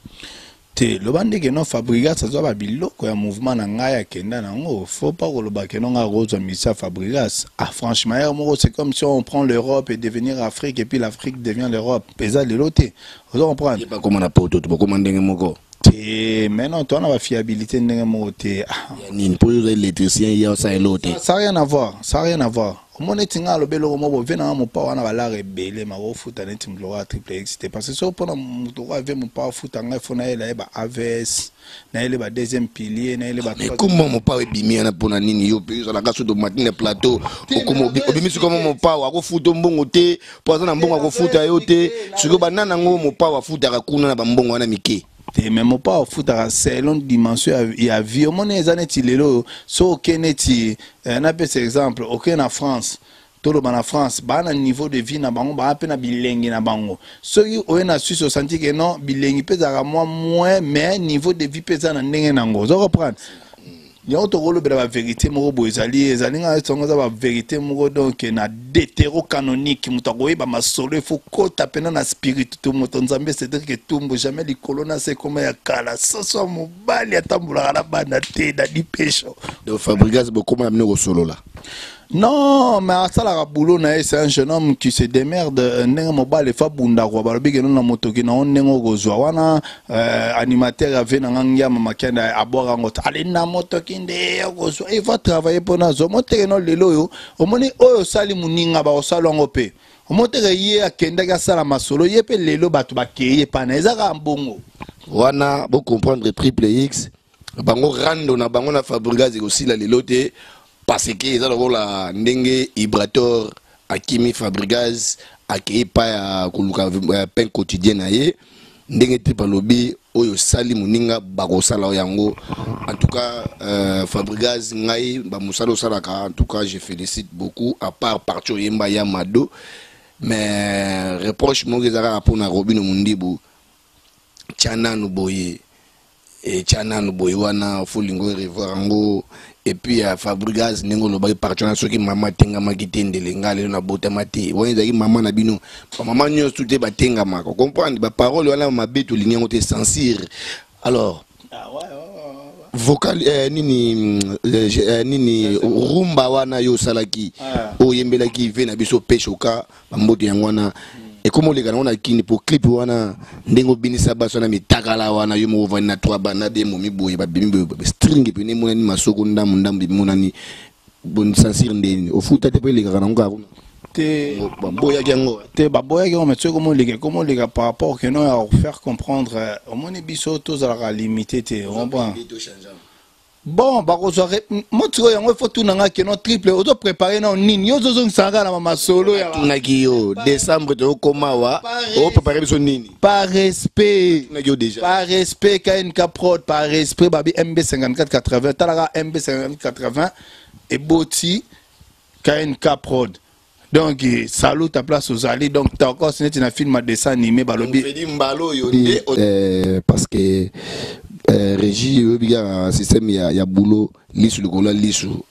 Te, loba ndenge no Fabrigas azwa babiloko ya mouvement na ngai, akenda nango. Faut pas koloba ke no ngai akozwa misa Fabrigas. Ah, franchement, ere moko, c'est comme si on prend l'Europe et devenir Afrique et puis l'Afrique devient l'Europe. Eza lelo te, ozo comprendre? Ye bakoma na poto, to bakoma ndenge moko. Te, mais non, toa na bafiabilité ndenge moko te. Ah. Ya nini? Mpo yo oza électricien, ye osala eloko te. Ça a rien à voir, ça a rien à voir. Omoni neti ngai alobi eloko moko, vie nanga mopa wana balare ebele makofuta neti moto lokola Triple X te, parce que soki mpona moto lokola vie mopa afuta ngai, fo nayela ye ba AVS, nayele ba deuxième pilier, nayele ba Mais kombo Mopao ebimi wana mpona nini? Yo mpe ozalaka so tomati na plateau, okoma obimisi kombo Mopao, akofuta mbongo te mpo aza na mbongo akofuta yo te. Sikoyo banana yango Mopao afutaka kuna na bambongo wana mike? Te, mais mopa afutaka selon dimension ya vie. Omoni, eza neti lelo oyo so oke neti napesa exemple, oke na France, toloba na France baa na niveau de vie na bango, baa mpe na bilengi na bango. Soki oye na Suisse, osanti ke non, bilengi mpe ezalaka mwa moins, mais niveau de vie mpe eza na ndenge nango. Oza comprendre? Yango tokolobela bavérité moko boye, ezali ngai songo, eza bavérité moko donc na deutérocanonique. Moto akoyeba masolo efo kota mpena na spiritu to moto Nzambe. Cédrik Etumbu, jamais likolo na se ekoma ya kala. Soso ya mobali atambolaka na bana te na dipesho. Donc Fabrigas bokoma na bino kosolola? Non, mais asalaka boulot na ye, c'est un jeune homme qui se démerde. Ndenge mobali efa bunda kwa balobi keno na motoki na yo ndenge okozwa wana animateur ave na nga ngiama makende abwaka yango te, ale na motoki nde okozwa, il va travailler mpona azwa moteke. No, lelo oyo omoni oyo osali moninga, bakosala yango mpe omoteke. Ye akendaki asala masolo, ye mpe lelo bato bakei epana, eza kaka mbongo. Wana bocomprendre Triple X, bango rando na bango na Fabrigas ekosila lelo te, parce que eza lokola ndenge Ibrator akimi Fabrigaz, akei pa ya koluka pain quotidien na ye. Ndenge te balobi oyo osali moninga bakosala yango. En tout cas, Fabrigaz, ngai bamosala osalaka, en tout cas je félicite beaucoup, à part parti oyemba ya Mado. Mais reproche moko eza kaka mpona Robino Mondibu: tia nanu boye, etya nanu boye wana, folingo revoir yango. Et puis ya Fabrigas, ndenge olobaki parti wana, soki mama atengamaki te, ndele nga lelo nabotama te. Wana ezalaki mama na bino, bamama nyonso te batengamaka. Comprendre baparole wana mabe, tolingi yango te, censure. Alors vocal nini, nini, rumba wana yo osalaki, oyo oyembelaki ve na biso Peshoka, bambote yango wana ekoma oleka nango na kini po clip wana, ndenge obinisa basi wana mitakala wana, yo moko ovandi na trois bana de momi boye, babimi boye, string pene emonani, masoko ndambu ndambu emonani. Bon, censure ndeni ofuta te mpo elekaka nango kaka kuna? Te. Baboyaki yango? Te, baboyaki yango, mais soki komoleka, ekomoleka par rapport ke no ya faire comprendre. Omoni, biso tozalaka limité te, comprend? Bon, bakozwa motiko yango, ifo tunanga keno Triple ozoprépare nao nini, yo ozozongisaka kaka na bamasolo ya Tunaki yo, décembre tokokoma wa, oprépare biso nini? Par respect. Tunaki yo déjà. Par respect, KNK Prod, par respect, babi MB 5480, talaka MB 5480 eboti KNK Prod. Donc salut ta place ozali. Donc tokos neti na film ya dessin animé, balobi mbala oyo nde parce que régie oyebi kaka système ya boulot, lisu likolo ya lisu,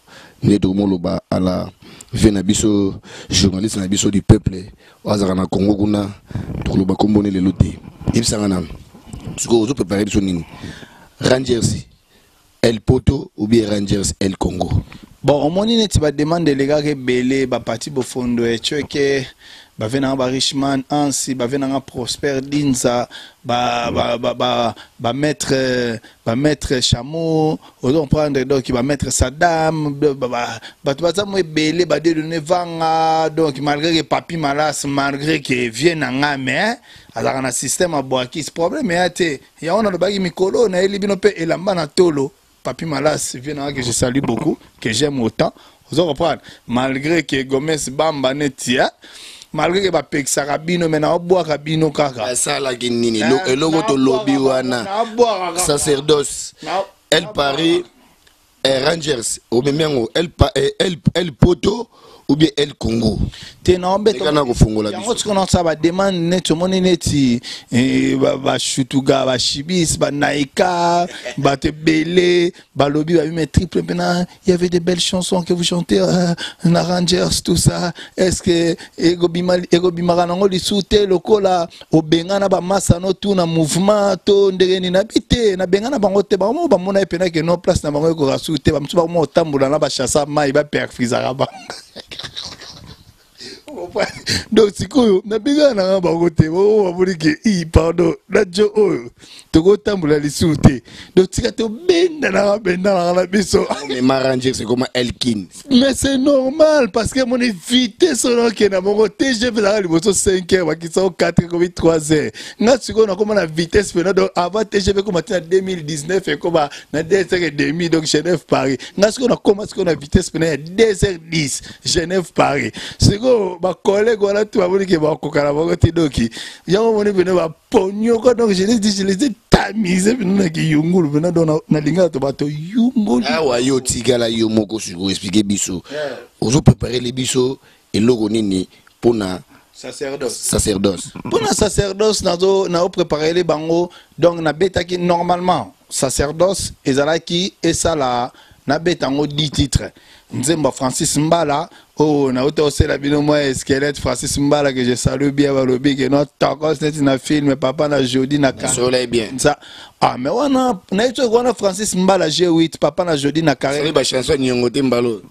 nde tokomoloba ala vie na biso, journaliste na biso du peuple oyo azalaka na Congo kuna, tokoloba komboni lelo te. Yebisanga nanu sikoyo, ozoprépare biso nini? Rangers El Poto ou bien Rangers El Congo? Bon, omoni neti bademande elekaka ebele, bapati bofondo etieke, bave nanga ba Richman Ansi, bave nanga Prosper Dinza, bamaître bamaître Chameau, ozo comprendre? Donc bamaître Sadam, bato baza mo ebele, badedone vanga. Donc malgré que Papi Malas, malgré que vie na nga, mais azalaka na système abwakisi problème eya te. Yango nalobaki mikolo nayeli bino mpe elamba na tolo. Papi Malas, vie nanga que je salue beaucoup, que j'aime autant, ozo comprendre? Malgré que Gomes Bamba neti, malgré que bapekisaka bino, me naobwaka bino kaka. Asalaki nini? Eloko tolobi wana, sacerdoce. El Paris eh, Rangers omemi yango El, eh, El, El Poto ou bien El Congo. Te na obeta na kofongola biso. Yango tiko na sa ba demande neti omoni neti eh, ba, ba shutuga ba shibis ba naika bato ebele balobi babi mais triple mpena il y avait des belles chansons que vous chantez euh, na Rangers tout ça est-ce que ekobima ekobimaka nango lisusu te lokola obengana bamasa no tu na mouvement to ndenge nini nabi te nabengana bango te bango moko bamona ye mpena ke no place na bango ekoka su te bamosusu bakoma kotambola na bachassa mai baperfusaka bango. Donc sikoyo nabengana nanga bango te, bango bamoni ke i pardon na jo oyo tokotambola lisusu te, donc tika tobenda nanga bendanaka na biso. Mais Rangers c'est comme Elkin. Mais c'est normal parce que mon vitesse oyo okenda moko TGV ezalaka liboso 5 heures, bakisa o 4 ekomi 3 heures. Nga sikoyo nakoma na vitesse mpena, donc avant TGV ekoma ti na 2019 ekoma na 2 heures et demi, donc Genève Paris. Nga sikoyo nakoma sikoyo na vitesse mpena ya 2 heures 10 Genève Paris. Sikoyo bacollègue wana tu bamoni ke bakoka na bango te, doki yango moni pene baponioko. Donc je les dis, je les ai tamisé pene na kiyungulu pene, donc nalingaka to bato yungulu. Awa yo otikala yo moko sikoyo, explike biso ozopreparele biso eloko nini mpona sacerdoce? Sacerdoce. Mpona sacerdoce nazo naopreparele bango, donc nabetaki normalement sacerdoce ezalaki esala nabeta yango 10 titres, nzembo ya Francis Mbala oyo nauta osela bino mwa squelette. Francis Mbala que je salue bien, balobi ke no tokos neti na film papa na jodi na Soleil bien. Sa ah mais wana nayebi soki wana Francis Mbala G8 papa na jodi na carré. Soki bachanson niongo te mbalo.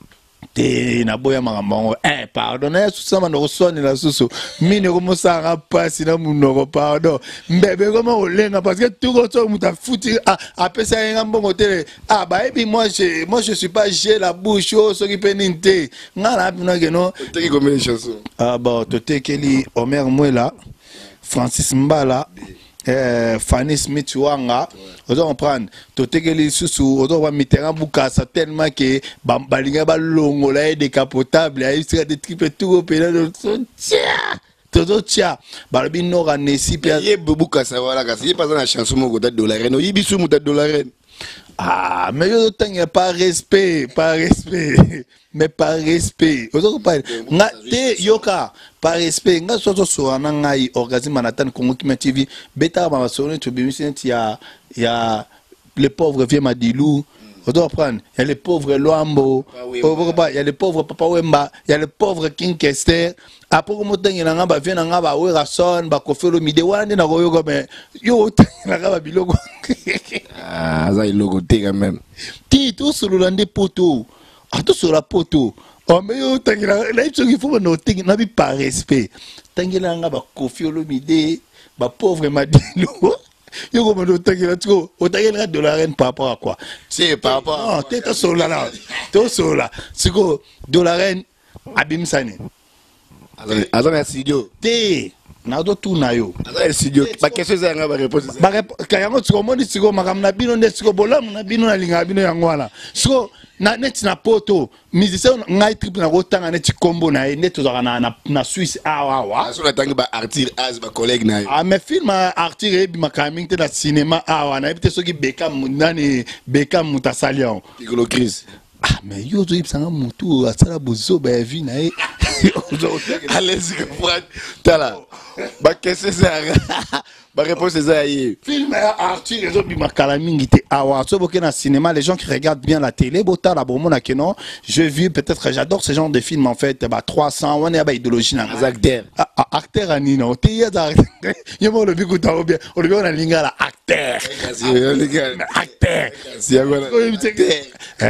Te, naboya makambo yango eh, pardon, naya susu na banda koswanela susu mini ekomosalanga mpasi na monoko, pardon, mbebe ekoma kolenga parce que tuko soki moto afuti apesa ye nga mbongo te. Ah bayebi, moi je suis pas, j'ai la bouche oyo soki mpe nini te, nga na bino keno. Oteki combien de chansons? Ah bon, totekeli Omer Mwela, Francis Mbala, Fanny Smith wanga, ozo comprendre, totekeli lisusu ozo comprendre Mitterrand Bukasa, tellement ke balingai balongola ye décapotable ayebisika te triple tuko mpena tozotia tozotia balobi Nora Nesi mpe. Ye Bukasa wana kasi ye mpe aza na chanson moko ta Dolaren, oyebi su moto ya Dolaren? Ah, mais yo ozotangela par respect, par respect, mais par respect ozo comprendre nga te, yoka, par respect nga so ozosola na ngai Orgasme Manhattan Congo Kimia TV, betaka bamasolo neti obimisi neti ya le pauvre vieux Madilu, ozo comprendre, ya le pauvre Lwambo, ya le pauvre Papa Wemba, ya le pauvre King Kester. Après komotangela nga bavie na nga baWerason, baKoffi Olomide wana nde nakoyoka, mais yo otangelaka babiloko. Aza eloko te quand même. Ti tosolola nde poto, atosolola poto. Oh, mais yo otangela nayebi soki fo banda otengi nabi par respect tangela nga baKoffi Olomide, bapauvre Madilu. Yo komanda otangela tiko otangela nga Dolaren par rapport à quoi? C'est par rapport. Non te, tosolola na tosolola sikoyo Dolaren abimisa nini? Aza na studio. Te, nazotuna yo. Aza na studio, baquestion eza yanga, baréponse. Ka yango sikoyo omoni sikoyo makambo na bino nde sikoyo bolamu na bino, nalingaka bino yango wana. Sikoyo na neti na poto musicien ngai triple nakotanga neti nkombo na ye nde tozalaka na Suisse awa awa. So natangi ba Arthur Az, bacollègue na yo. Ah, mais film ya Arthur eyebimaka mingi te na cinéma awa, nayebi te soki Beka nani, Beka moto asali yango. Piccolo Chris. Ah mais yo ozoyebisanga motu oyo asala bozoba ya vie na ye. Allez comprendre, tala baquestion eza yanga, baréponse eza ya ye. Film ya Arthur ezobima kala mingi te awa. So boke na cinéma, les gens qui regardent bien la télé botala bomona ke non, je vis peut-être, j'adore ce genre de film en fait, ba 300 wana ya ba idéologie na ngai. Aza acteur. Ah, ah, acteur anini te? Ye aza ye mo olobi kuta o bien olobi wana lingala acteur. Acteur.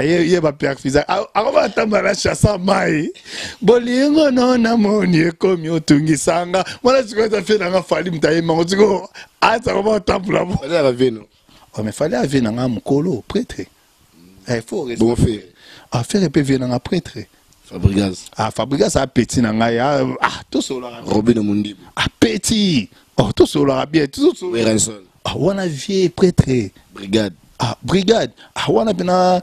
Ye baperfisa akoma atambola na chassa mai bolingo no namoni ekomi otungisanga wana. Sikoyo eza fe nanga Fally moto ayemango sikoyo aza koma otambola bo. Oh, mais Fally ave nanga mokolo prêtre. Il faut bon faire. Affaire mpe vie nanga prêtre. Fabrigas. Ah, Fabrigas a petit na ngai. Ah, tosololaka. Robino Mundibu. Ah, petit, oh, tosololaka bien. Werrason. Ah, wana vie prêtre. Brigade. Ah, brigade, ah, wana mpena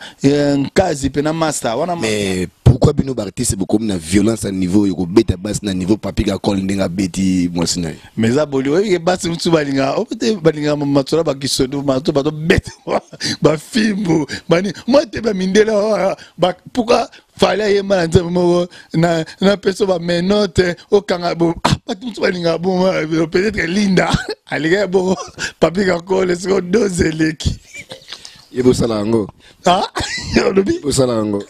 nkazi mpena master wana. Mais pourquoi? Pourquoi bino baartiste bokomi na violence ya niveau oyo kobeta basi na niveau Papi Kakol ndenge abeti mwasi na ye? Mais eza boli oyebi ke basi mosusu balingaka ope te, balingaka masolo bakisodo mato bazobeta bafimbu bani mwa te bamindele. Pourquoi Fally ayemba na nzembo moko napesa bamenote okanga? Bato mosusu balingaka bongo. Peut-être Linda alingaki bongo Papi Kakol, siko dose eleki. Ye bosala yango. Olobi? Bosala yango.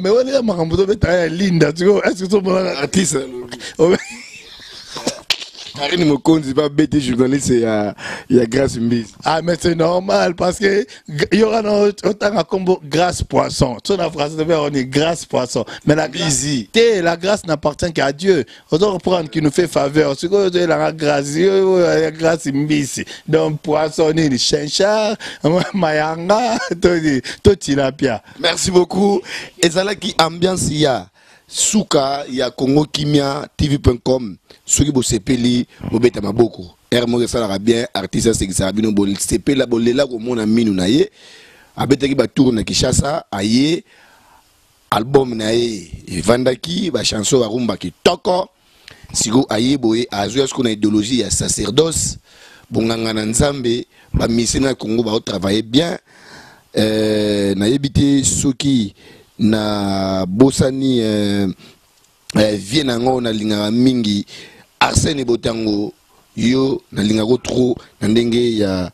Mais wana ya makambo tobetaka ya Linda siko, est ce que tomonaka? Artiste Karine Mokonzi babeti journaliste ya Grâce Mbizi. Ah, mais c'est normal, parce que yoka na otanga kombo Grâce Poisson. So na français tobe on est Grâce Poisson. Mais la Busy. Te, la grâce n'appartient qu'à Dieu. Ozo reprendre qui nous fait faveur. Sikoyo ozoyelanga grâce ya Grâce Mbisi. Donc poisson nini, chinchard, mayanga to tilapia. Merci beaucoup. Ezalaki ambiance ya suka ya Congo Kimia TV.com. Soki bosepeli, bobeta maboko. Aire moko esalaka bien artiste asekisaka bino, bosepela, bolela komona minu na ye. Abetaki batour na Kinshasa, aye album na ye evandaki, bachanson barumba kitoko. Sikoyo aye boye, azwi sikoyo na idéologie ya sacerdoce, bonganga na Nzambe. Bamusicien na Congo baotravaille bien. Nayebi te soki na bosani vie na yango. Nalingaka mingi Arsène Botango, yo nalingako trop na ndenge ya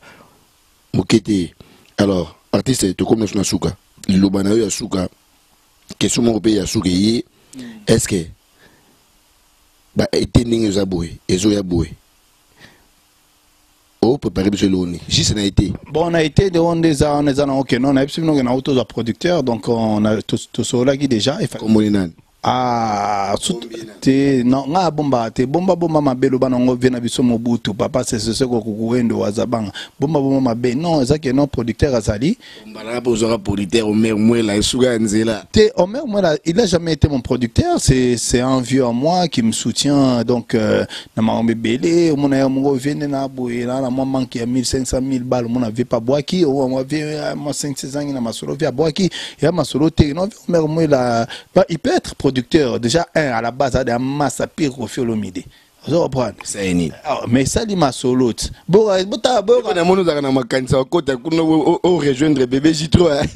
moke te. Alors artiste, tokomi na suka. Liloba na yo ya suka, question moko mpe ya suka eye: est ce que baete ndenge eza boye, ezoya boye, opréparé biso eloko nini juste na été? Bon, na été de wana eza wana eza nango ke non, nayebi bino ke nango tozwa producteur, donc on a tosololaki déjà. Komoni nani? Ah, te, non, nga abombaka te. Bomba bomba mabe, loba nango vie na biso Mobutu papa seseseko kukuwendo wazabanga. Bomba bomba mabe, non, eza ke non, producteur azali. Mbalaka mpo ozwaka producteur Omer Mwela esuka ya nzela. Te, Omer Mwela, il a jamais été mon producteur. C'est un vieux à moi qui me soutient, donc na makambo ebele. Omona ye moko viende na boye na mwa manque ya 1500 000 balles. Omona vie pa bwaki mwa vie mwa 5 6 ans na masolo vie abwaki ya masolo te. Non, Omer Mwela, il peut être producteur déjà un à la base ada massa pire Koffi Olomide, ozo comprendre? Sai nini? Mais esali masolo ti. Namoni ozalaka na makanisa okota kuna orejoindre bébé J3.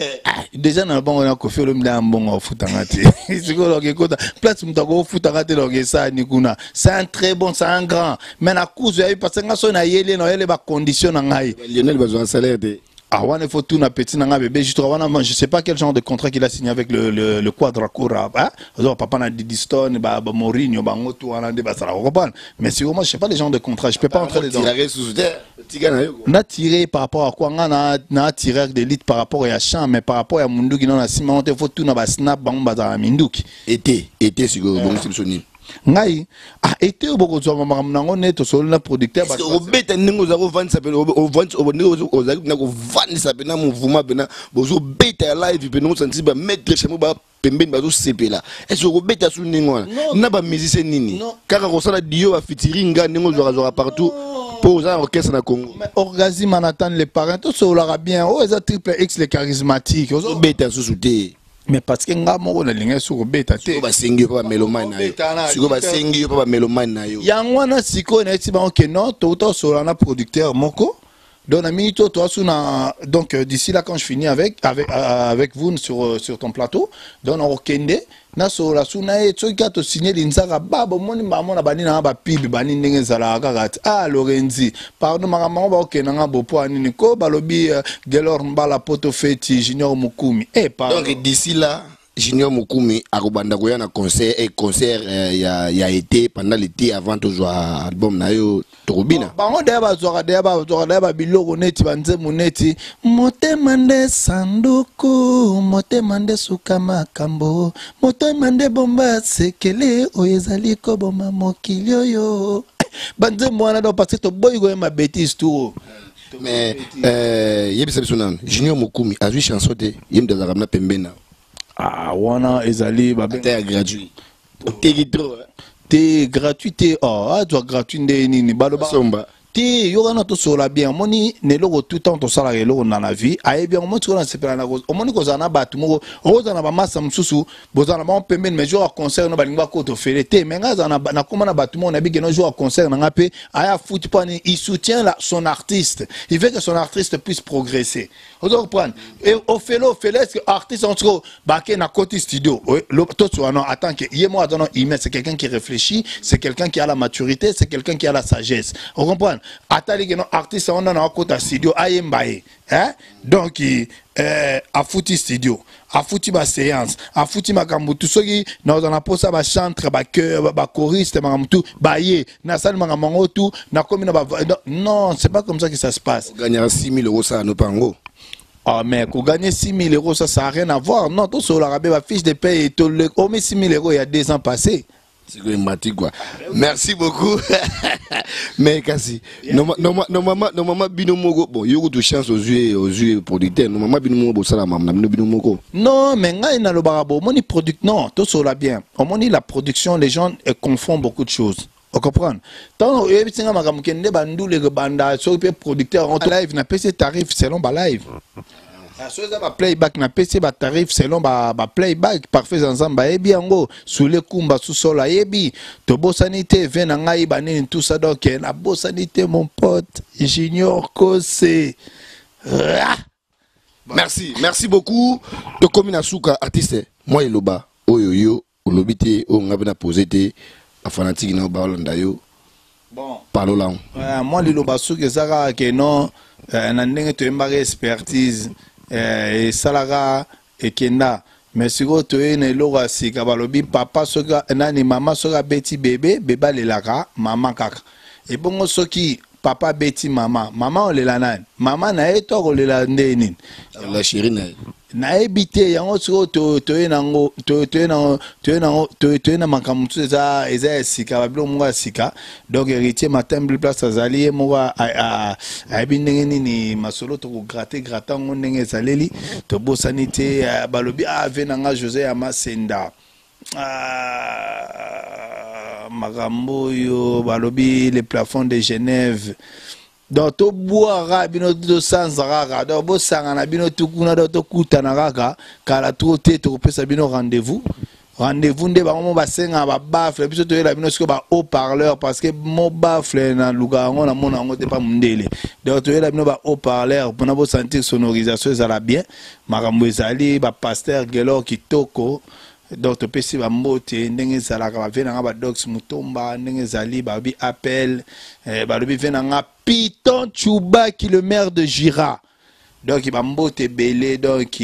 Déjà na bango na Koffi Olomide ya mbongo ofutanga te. Sikoyo okekota place moto akofutanga te, donc esani kuna. C'est un très bon, c'est un grand, mais na kuzu yayi, parce que nga soki nayeli, nayeli bacondition na ngai. Lionel bazwaka salaire te. Ah, wana il faut tout na petit nanga bébé juste wana. Je sais pas quel genre de contrat qu'il a signé avec le Quadra Kura, hein. Papa na Didi Stone, ba Mourinho, bango tout wana nde basala, comprendre? Mais si moi je sais pas les genres de contrat, je peux pas entrer dedans. Na tiré par rapport à quoi? Nga na tireur d'élite par rapport à champ, mais par rapport à munduki non, na sima on faut tout na ba snap bango bazala minduki. Été sikoyo bongisi biso nini? Ngai, ah, ete oyo bokozwa makambo nango nde tosoli na producteur. Obeta ndenge ozali kovandisa pene, ndenge ozali mpena kovandisa pena mouvement, pena bozobeta ya live, pene osanti bamaître chamo ba pembeni bazosepela. Est-ce okobeta su ndenge wana na bamusicien nini? Kaka kosala dio bafeaturing nga ndenge ozwakazwaka partout mpo oza na orchestre na Congo. Orgasme Manhattan, les parents, tosololaka bien. Oyo eza Triple X, le charismatique. Ozobeta susu te? Mais parce que nga moko nalingai soki kobeta te. Basengi yo mpo bamélomane na yo, sikoyo basengi yo mpo bamélomane na yo. Yango wana sikoyo nayeti bango ke non, touta osolola na producteur moko. Donc na minute oyo toasu na, donc d'ici là, quand je finis avec vous sur ton plateau, donc nakokende nasolola su na ye. Soki kaka tosigne linzaka ba bomoni bamona bani nanga bapibi bani ndenge ezalaka kaka ti. Ah, Lorenzi, pardon, makambo yango baokende nga bo po anini ko balobi Gelor Mbala Poto Feti Junior Mokumi, eh, pardon. Donc d'ici là Junior Mokumi akobanda koya na concert et concert ya été, pendant l'été, avant tozwa album na yo, tokobina. Bango deya bazwaka, deya bazwaka, deya babiloko neti banzembo neti motema nde sanduku, motema nde suka makambo, motema nde bomba sekele oyo ezali koboma mokili oyo, banzembo wana. Donc parce que toboyi koyemba bétise tour. Mais yebisa biso nanu, Junior Mokumi azwi chanson te? Ye moto azalaka na pembeni na. Ah, wana ezali ata ya gratuit, oteki trop. Te, gratuit te. Oh, azwa gratuit nde nini? Baloba somba. Te, yo wana tosolola bien. Omoni, na eloko tout temps tosalaka eloko na vie, ayebi yango. Omoni sikoyo nasepela na omoni kozala na bato moko, okozala na bamasa mosusu, bozala na bango pembeni, mais jour ya concert no balingi bakota ofele te. Mais ngai azala nakóma na bato moko, nayebi keno jour ya concert na ngai mpe aya futi mpo ani il soutient son artiste, il veut que son artiste puisse progresser. Ozo comprendre? Et ofele, ofele, est ce que artiste en tout bake na koti studio toso wana, en tant que ye moko aza no humain, c'est quelqu'un qui réfléchit, c'est quelqu'un qui a la maturité, c'est quelqu'un qui a la sagesse. On comprend? Atali ke no artiste wana na akota studio, ayemba ye, hein? Donc afuti studio, afuti baséance, afuti makambo tu. Soki nakozala na mposa bachantre, bachœur, bachoriste, makambo tu baye, nasali makambo yango tu, nakomi na ba. Non, c'est pas comme ça que ça se passe. Ogagnaka 6 000 euros, osala no mpe yango. Ah, mais pour gagner 6 000 euros, ça n'a rien à voir. Non, tout sur la fiche de paye, tout le, 6 000 euros il y a 2 ans passés. Sikoyo emati quoi. Merci beaucoup. Mais kasi normalement bino moko, bon, yo kutu chance ozwi producteur. Normalement bino moko bosala mamu na bino, bino moko. Non, mais ngai nalobaka bo, omoni product, non, tosolola bien. Omoni la production, les gens confondent beaucoup de choses. Ocomprendre? Ntango oyebisi nga makambo kende banduleke banda, soki mpe producteur yango live, napesi tarif selon balive. Soki eza baplayback, napesi batarif selon baplayback. Parfait, eza Nzambe ayebi yango. Sule kumba susolo ayebi. Tobosani te ve na ngai banini, tout ça. Donc nabosani te mon pote Junior Kose. Ah! Merci, merci beaucoup. Tokomi na suka. Artiste, mwa eloba oyo yo olobi te, oyo nga mpe na pose te, bafanatike na yo baolanda yo. Bon. Palola. Mwa liloba soki eza kaka ke non, na ndenge toyembaka expertise, esalaka ekenda, mais sikoyo toye na eloko ya sika. Balobi papa soki nani, mama soki abeti bebe, bebe alelaka mama kaka. Ebongo soki papa abeti mama, mama olela nani? Mama na ye to akolela nde nini? La chérie na ye. Nayebi te. Yango sikoyo toye nango, toye nango, toye nango, toye na makambo mosusu eza ya sika, babiloko moko ya sika. Donc Héritier Matembli, place azali, ye moko ayebi ndenge nini masolo tokogratte gratte yango ndenge ezaleli. Tobosani te, balobi ave na nga José ya Masenda. Ah, makambo oyo balobi le plafond de Genève. Donc tobwaka bino, tosanza kaka. Donc bosangana bino tu kuna. Donc tokutana kaka kala trop te, tokopesa bino rendez-vous. Rendez-vous nde bango mo basengaka babaffle, biso toyela bino sikoyo ba haut parleur, parce que mo baffle naluka yango, namona yango te pa mondele. Donc toyela bino ba haut parleur mpona bosentir sonorisation ezala bien. Makambo ezali bapasteur Gelor kitoko. Donc topesi bambote ndenge ezalaka, bave na nga badox Mutomba ndenge ezali, balobi appel, balobi ve na nga Piton Chubaki, le maire de Gira. Donc bambote ebele. Donc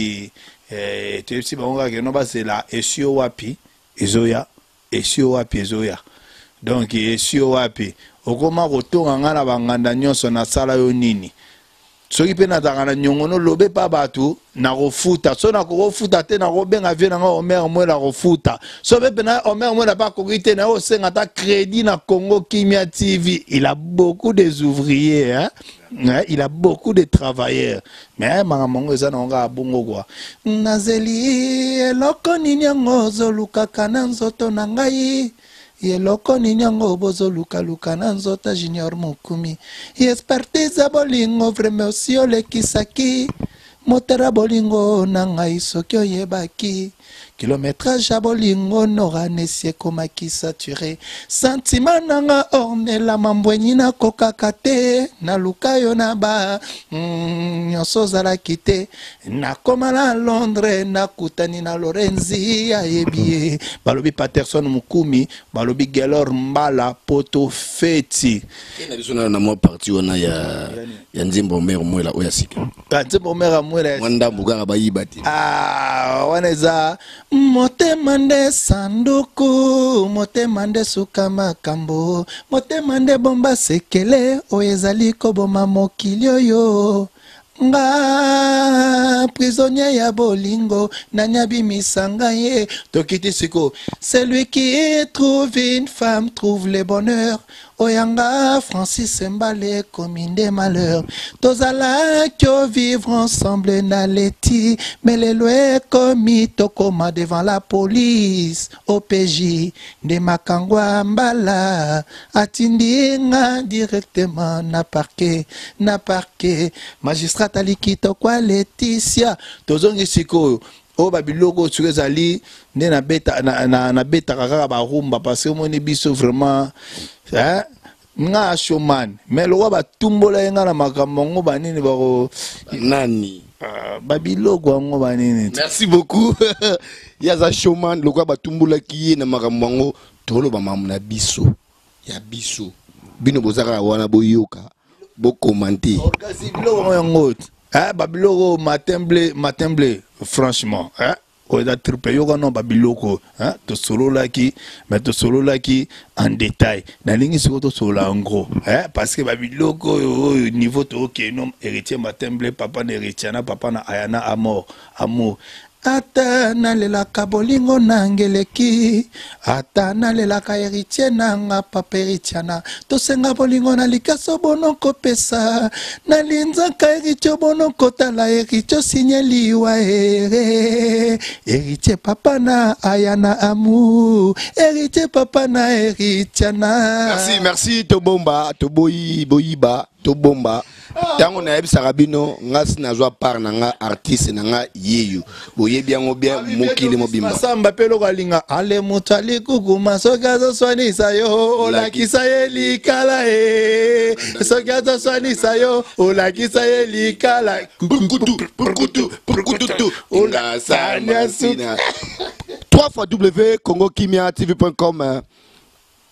toyebisi bango kaka keno bazela esio wapi ezoya, esio wapi ezoya. Donc esio wapi okoma kotonga ngai na banganda nyonso, nasala yo nini? Soki mpe nazalaka na niongo, nolobe mpa bato, nakofuta. So nakokofuta te, nakobenga vie nanga Omer Mwela, kofuta. So mpe pena Omer Mwela mpe akoki te, naye osenga ata crédit na Congo Kimia TV. Il a beaucoup des ouvriers, hein? Ouais, il a beaucoup de travailleurs, mais makambo yango eza nango kaka bongo kua. Nazeli eloko nini yango ozolukaka na nzoto na ngai? Eloko nini yango bozolukaluka na nzoto Junior Mokumi? Expertise bolingo, vraiment osi olekisaki motera bolingo na ngai. Soki oyebaki kilométrage ya bolingo nora nesi ekomaki saturé, sentiment na nga ornela mambwenyi, nakokaka te. Naluka yo na ba nyonso ozalaki te. Nakoma na Londres, nakutani na Lorenzi, ayebi ye. Balobi Paterson Mokumi, balobi Gelor Mbala Poto feti. Na biso nano na mwa partie wana ya nzembo Omer Mwela oyo ya sika. Nzembo Omer Mwela. Mwa ndambu kaka, bayiba te. Ah, wana eza motema nde sanduku, motema nde suka makambo, motema nde bomba sekele oyo ezali koboma mokili oyo. Nga prisonnier ya bolingo, nani abimisa ngai ye? Tokiti siko. Celui qui trouve une femme trouve le bonheur. Oyanga Francis Mbale ekomi nde malheur. Tozalaki vivre ensemble na Leti, mais lelo ekomi tokoma devant la police. OPJ nde makango ya mbala atindi nga directement na parquet, na parquet. Magistrat aliki tokwa Leticia. Tozongi sikoyo oyo babiloko oyo soki ezali nde nabetaka na, na, nabetaka kaka barumba parce que omoni biso vraiment, hein? Nga showman, mais lokwa batumbola ye nga na makambo yango banini bako nani. Babiloko yango banini. Merci beaucoup. Ye aza showman, lokola batumbolaki ye na makambo yango. Toloba makambo na biso ya biso, bino boza kaka wana, boyoka, bokomante. Kasi biloko yango, eh, babiloko matin blé, matin blé, franchement, eh? Oyo eza triple yoka no babiloko, hein? Tosololaki, mais tosololaki en détail. Nalingi sikoyo tosolola en gros, hein? Parce que babiloko oyo oyo niveau tookende no Héritier Matin Blé, papa na Héritier na papa na Ayana Amour, amour. Ata nalelaka bolingo nanga eleki, ata nalelaka Héritier nanga, papa Héritier na tosenga bolingo na likaso bono kopesa nalinzaka Héritier bono kotala Héritier osinye liwa ere Héritier papa na aya na amour, Héritier papa na Héritier na. Merci, merci. Tobomba, toboyi boyiba, tobomba. Ntango nayebisaka bino, nga si nazwa part na nga, artiste na nga yeyo, boyebi yango bien, mokili mobimba. Masamba mpe eloko alinga ale moto alikukuma soki azoswanisa yo, olakisa ye likala e. Soki azoswanisa yo, olakisa ye likala. Purukutu, purukutu, purukututu. Olasanya su. 3 fois w congo kimia tv.com.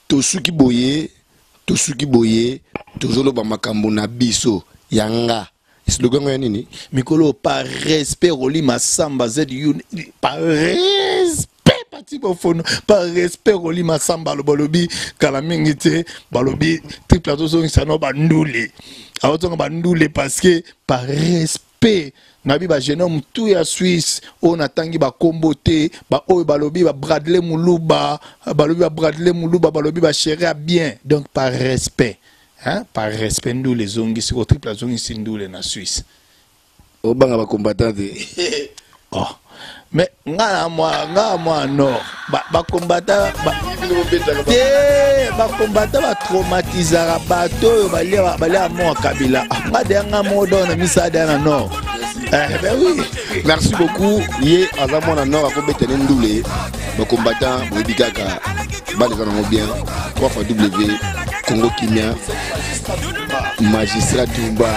Tosuki boye, tosuki boye, tozoloba makambo na biso ya nga. Slogan yango ya nini? Mikolo par respect Roli Masamba zu, par respect Pati Bofono, par respect Roli Masamba. Balobi kala mingi te, balobi triple azozongisa no bandule, aozonga bandule parce que par respect nabi ba jeune homme tout ya Suisse oyo natangi bakombo te, baoyo balobi ba Bradley Muluba, balobi ba Bradley Muluba, balobi ba chéri ya bien. Donc par respect, hein, par respect ndule ezongisi ko triple azongisi ndule na Suisse. Obanga bacombattant te. Oh. Mais nga na mwa, nga mwa nord bakombata te, bakombata batraumatisaka bato oyo balia balia mwa Kabila. Ah, nga deya nga moko donc na misala deya na nord. Eh, ben oui. Merci beaucoup. Ye aza mwana nord, akobetele ndule bacombattant. Boyebi kaka bale eza nango bien. 3 fois w Congo Kimia, magistrat Tumba.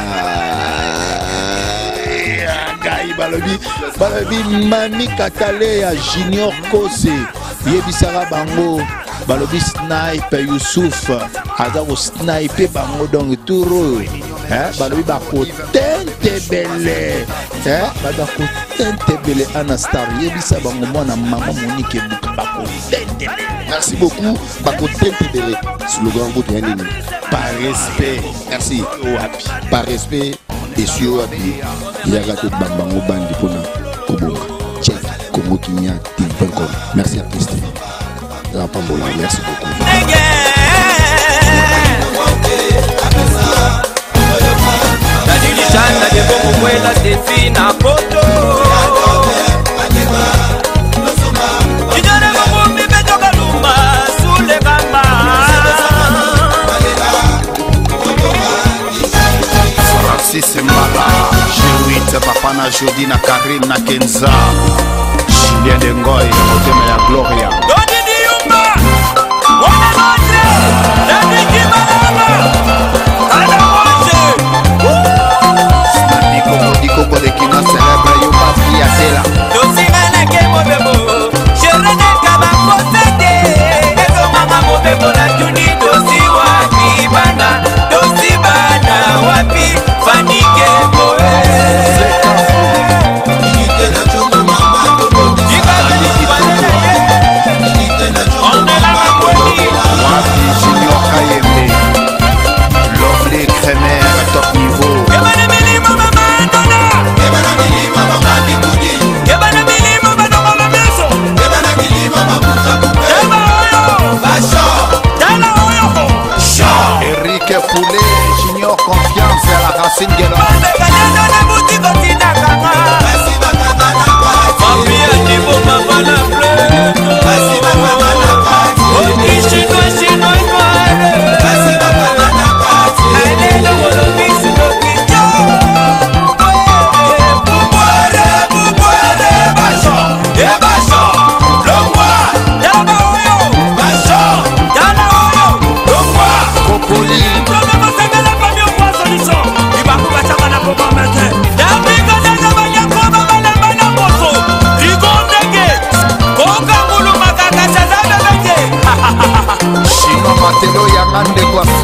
Ngai balobi Mami Katale ya Junior Kose, yebisaka bango, balobi snipe Yusuf aza kosnipe bango. Donc tour oyo, hein, balobi bakotentebele, hein, bakotentebele. Ana Star, yebisa bango mwana mama Monike Ebuka, bakotentebele. Merci beaucoup. Bakotentebele, slogan yango ya nini? Par respect. Merci. Wapi? Par respect esui wapi? Yaka tobambango bandi mpona kobonga. Check congo kimia tv.com. Merci artiste eza pambola, merci beaucoup. Nadilishana debokukwela sefi na poto. Kijana mumbi betoka luma sule kama. Francis Mbala G8, papa na Jodi na Karim na Kenza, Julien de Ngoy, motema ya Gloria. Dodi Diumba Wana Londre Nadiki Malama Kana Moje. Snapiko Dikoko de Kino célèbre Yoka Fiatela. Tosinganake mobembo shereneka bakosete ezomanga mobembo na tuni tosi wapi bana, tosi bana wapi fanike boe. Wapi Junior Kayembe, Lovely Kremer, top niveau. Nga ndeko ya.